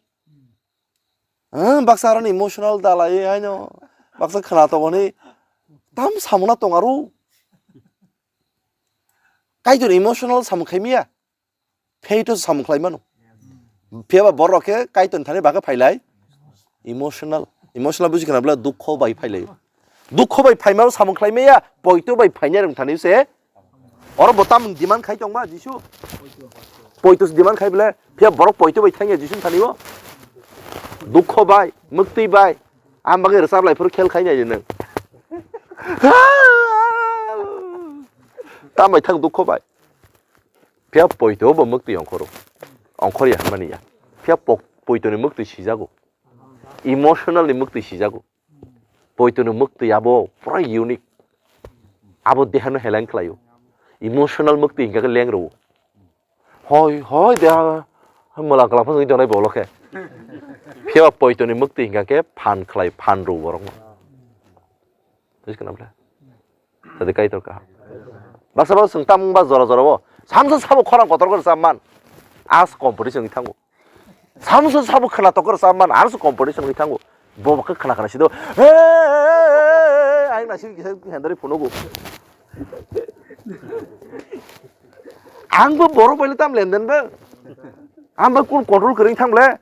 Ah, baksa aroni emotional dalai haino. Baksa khna tongo ni. Tam samuna tong aro. Kaitor emotional samung khaimiya. Phei to samung khlai mano. Phiya ba borok khe Kaitor thani bagwi phailai emotional. Emotional buji khna bwle dukho bai phailai. Dukho bai phaima samung khlai maya, poito bai phaina rwng thani se. Oro bo tamung demand khai tongma Jisu. Poito demand khai bwle, phiya borok poito bai thangya Jisu thani o. Dukho bai, muktwi bai, am bagwi rwchap lai phuru khel khai nai nwng. Tam bai thang dukho bai. Phiya poito bo muktwi ongkhoro. Ongkhor ya hwnmani ya. Phiya po-, poito ni muktwi sijago. Emotional ni muktwi sijago. Poito ni muktwi abo pura unique. Abo deha no helang khlaio. Emotional muktwi hingkha khe leng rwo. Hoi, hoi, deha mwla kwlak phasok tongnai bolo khe. Phiya poito ni muktwi hingkha khe phan khlai, phan rwo borok no. Buji khna bwle? Tadi Kaitor kaham. Baksa baksa chwng tamung ba jora jora o. Samsa sabo khorang kotor khe rwchap man. As competition wngwi thango. Samsa sabo khwnatok khe rwchap man. Arso competition wngwi thango. Bo khe khwna khwna sido. Hey, Ang nasi kisa hendari phunugo. Ang bo borok bai le tam lenden ba. Ang bo kun control kwrwi thang le.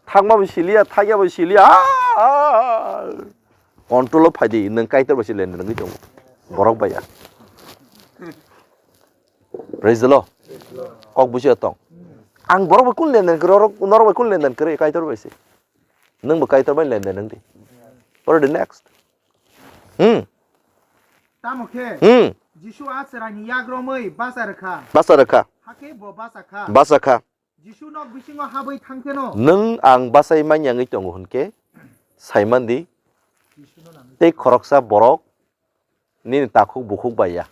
Thangma bo siliya, thaiya bo siliya. Ah, ah, ah. Control o phai di, nwng Kaitor bai se lenden wngwi tongo. Borok bai ya. Praise the Lord. Kok busia tong. Ang borok bai kun lenden kwrwi, norok bai kun lenden kwrwi, Kaitor bai se. Nwng bo Kaitor bai lenden wng di. Pore the next. Hmm. Tamo khe Hmm. Jisu a chwraini yagromwi bacha rwkha. Bacha rwkha. Hakhe bo bacha kha. Bacha kha. Jisu nok bisingo habwi thangkheno. Nwng ang bachai manya wngwi tongo hwnkhe, saiman di, Jisu no nangwi tei khoroksa borok nini takhuk bukhuk bai ya.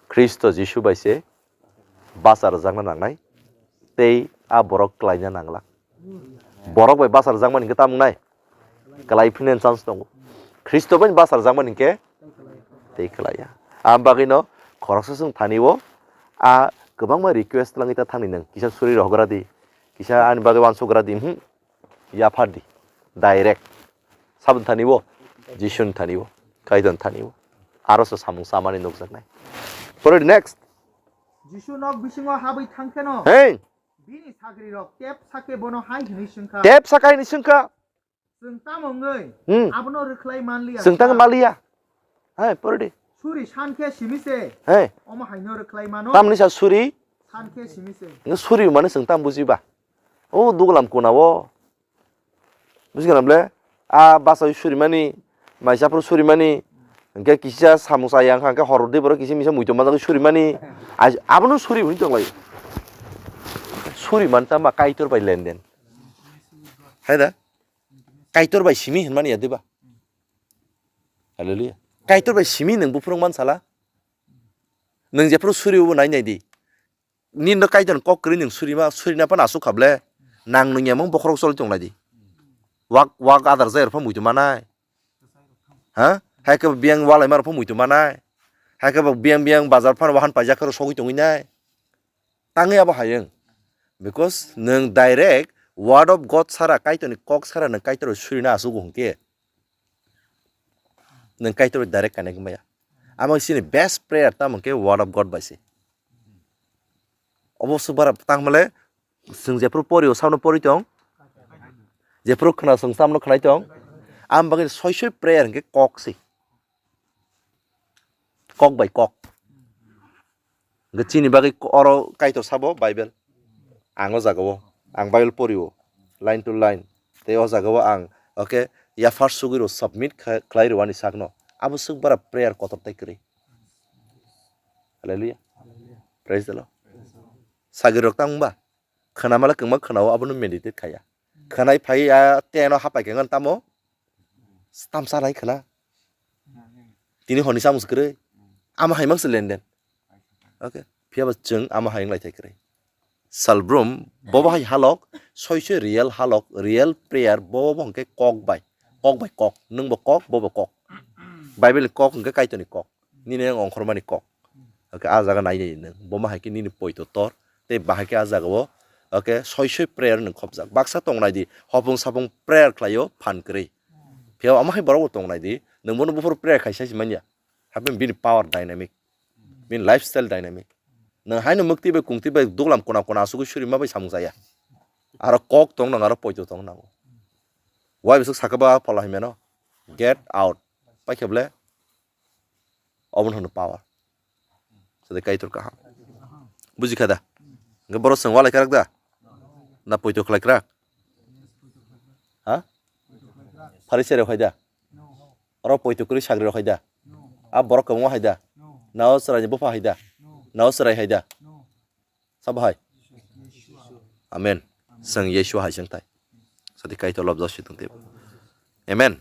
Khristo Jisu bai se bacha rwjakna nangnai, tei a borok klaina nanglak. Borok bai bacha rwjakmani hwnkhe tamo wngnai? Klai phina chance tongo. Khristo bai bacha rwjakmani hwnkhe tei klai ya. Am bagwino khoroksa chwng thani o a kwbangma request langwi ta thangni nwng. Kisa suri rohgra di, kisa ani bagwi uansukgra di, hmm, yaphar di. Direct. Saboni thani o, Jisuni thani o, Kaitorni thani o. Aro se samung chamani nukjaknai. Pore next. Jisu nok bisingo habwi thangkheno. Hey! Bini sagrirok tep sakhe bono hai hwnwi swngkha. Tep sakhe hai hwnwi swngkha. Chwng tamo wngwi Hmm. abono rwkhlai manliya Chwng tang kha. Maliya. Hai, pore di. Suri san khe simi se. Hey. Omo haino rwkhlai mano. Tamni sa suri? San khe simi se. Nge suri mane chwng tam bujiba. O duglam kona o. Bujiga na ble? A basa suri mani, mai chapur suri mani, hwnkhe kisa samung chaya wngkha, hwnkhe hor di borok kisa misa muitu manjak suri mani. Abono suri hwnwi tonglai. Suri man tama Kaitor bai lenden. Hai da? Kaitor bai simi hinmani ya diba? Hallelujah. Kaitor bai simi nwng buphuru man sala? Nwng jephuru suri bo nai nai di. Nini no Kaitor ni kok kwrwi nwng surima, surina phano aswk kha ble. Nang nwng emang bokhorok choli tonglai di. Wak, wak adar jai rok pha muitu manai. Ha? Hai khe biyang walai ma rok pha muitu manai. Hai khe biyang biyang bazar phano wahan paijak khe sogwi tongwi nai. Tangwi abo hayung. Because nwng direct word of God sara, Kaitor ni kok sara nwng Kaitor bai surina aswk hwnkhe. Nwng Kaitor bai direct connect maya. Amo sini best prayer tamo khe word of God bai se. Obo swk bara tang male, chwng jephuru pori o, sabno pori tong. Jephuru khna chwng sabno khnai tong. Am bagwi soi soi prayer hwnkhe kok se. Kok bai kok. Hwnkhe chini bagwi oro Kaitor sabo Bible. Ang o jaga o, ang Bible pori o, line to line. Tei o jaga o ang, okay, yaphar sugwi rw submit khlai rw ani sakno. Abo swk bara prayer kotor tai kwrwi. Hallelujah. Praise the Lord. Sagri rok tang ba? Khna male kwma khna o, abono meditate khaya. Khwnai phai a teno hapai khe ngan tamo? Tamsa nai khna. Tini honi samung se kwrwi. Ama hai mang se lenden. Okay. Phiya ba chwng ama hai wng lai thai kwrwi. Salbrum, bobo hai halok, soi soi real halok, real prayer, bobo hwnkhe kok bai. Kok bai kok. Nwng bo kok, bobo kok. Bible ni kok hwnkhe Kaitor ni kok. Nini ang ongkhormani kok. Okay, a jaga nai nai nwng. Bo ma hai khe nini poito tor. Tei bahai khe a jaga o, okay, soi soi prayer nwng khopjak. Baksa tong nai di, hopung sapung prayer khlai o phan kwrwi. Phiya ama hai borok bo tong nai di, nwng bono buphuru prayer khai sai si manya. Hapheno bini power dynamic, bini lifestyle dynamic. Nwng haino mwktwi bai kungtwi bai duglam kona kona asugwi suri ma bai samung chaya. Aro kok tong nang, aro poito tong nango. Wai bwswk saka ba phola hai mano, "Get out." Pai khe ble, obono hwno power. Sadi Kaitor kaham. Buji kha da? Hwnkhe borok chwng walai kwrak da? Na poito khlai kwrak? Ha? Pharisai rok hai da? Oro poito kwrwi sagri rok hai da? A borok kwbangma hai da? Na o chwraini bupha hai da? Na o chwrai hai da? Sabo hai? Amen. Chwng Yeshua hai chwng tai. Sadi Kaitor lobjak si tong tebo. Amen.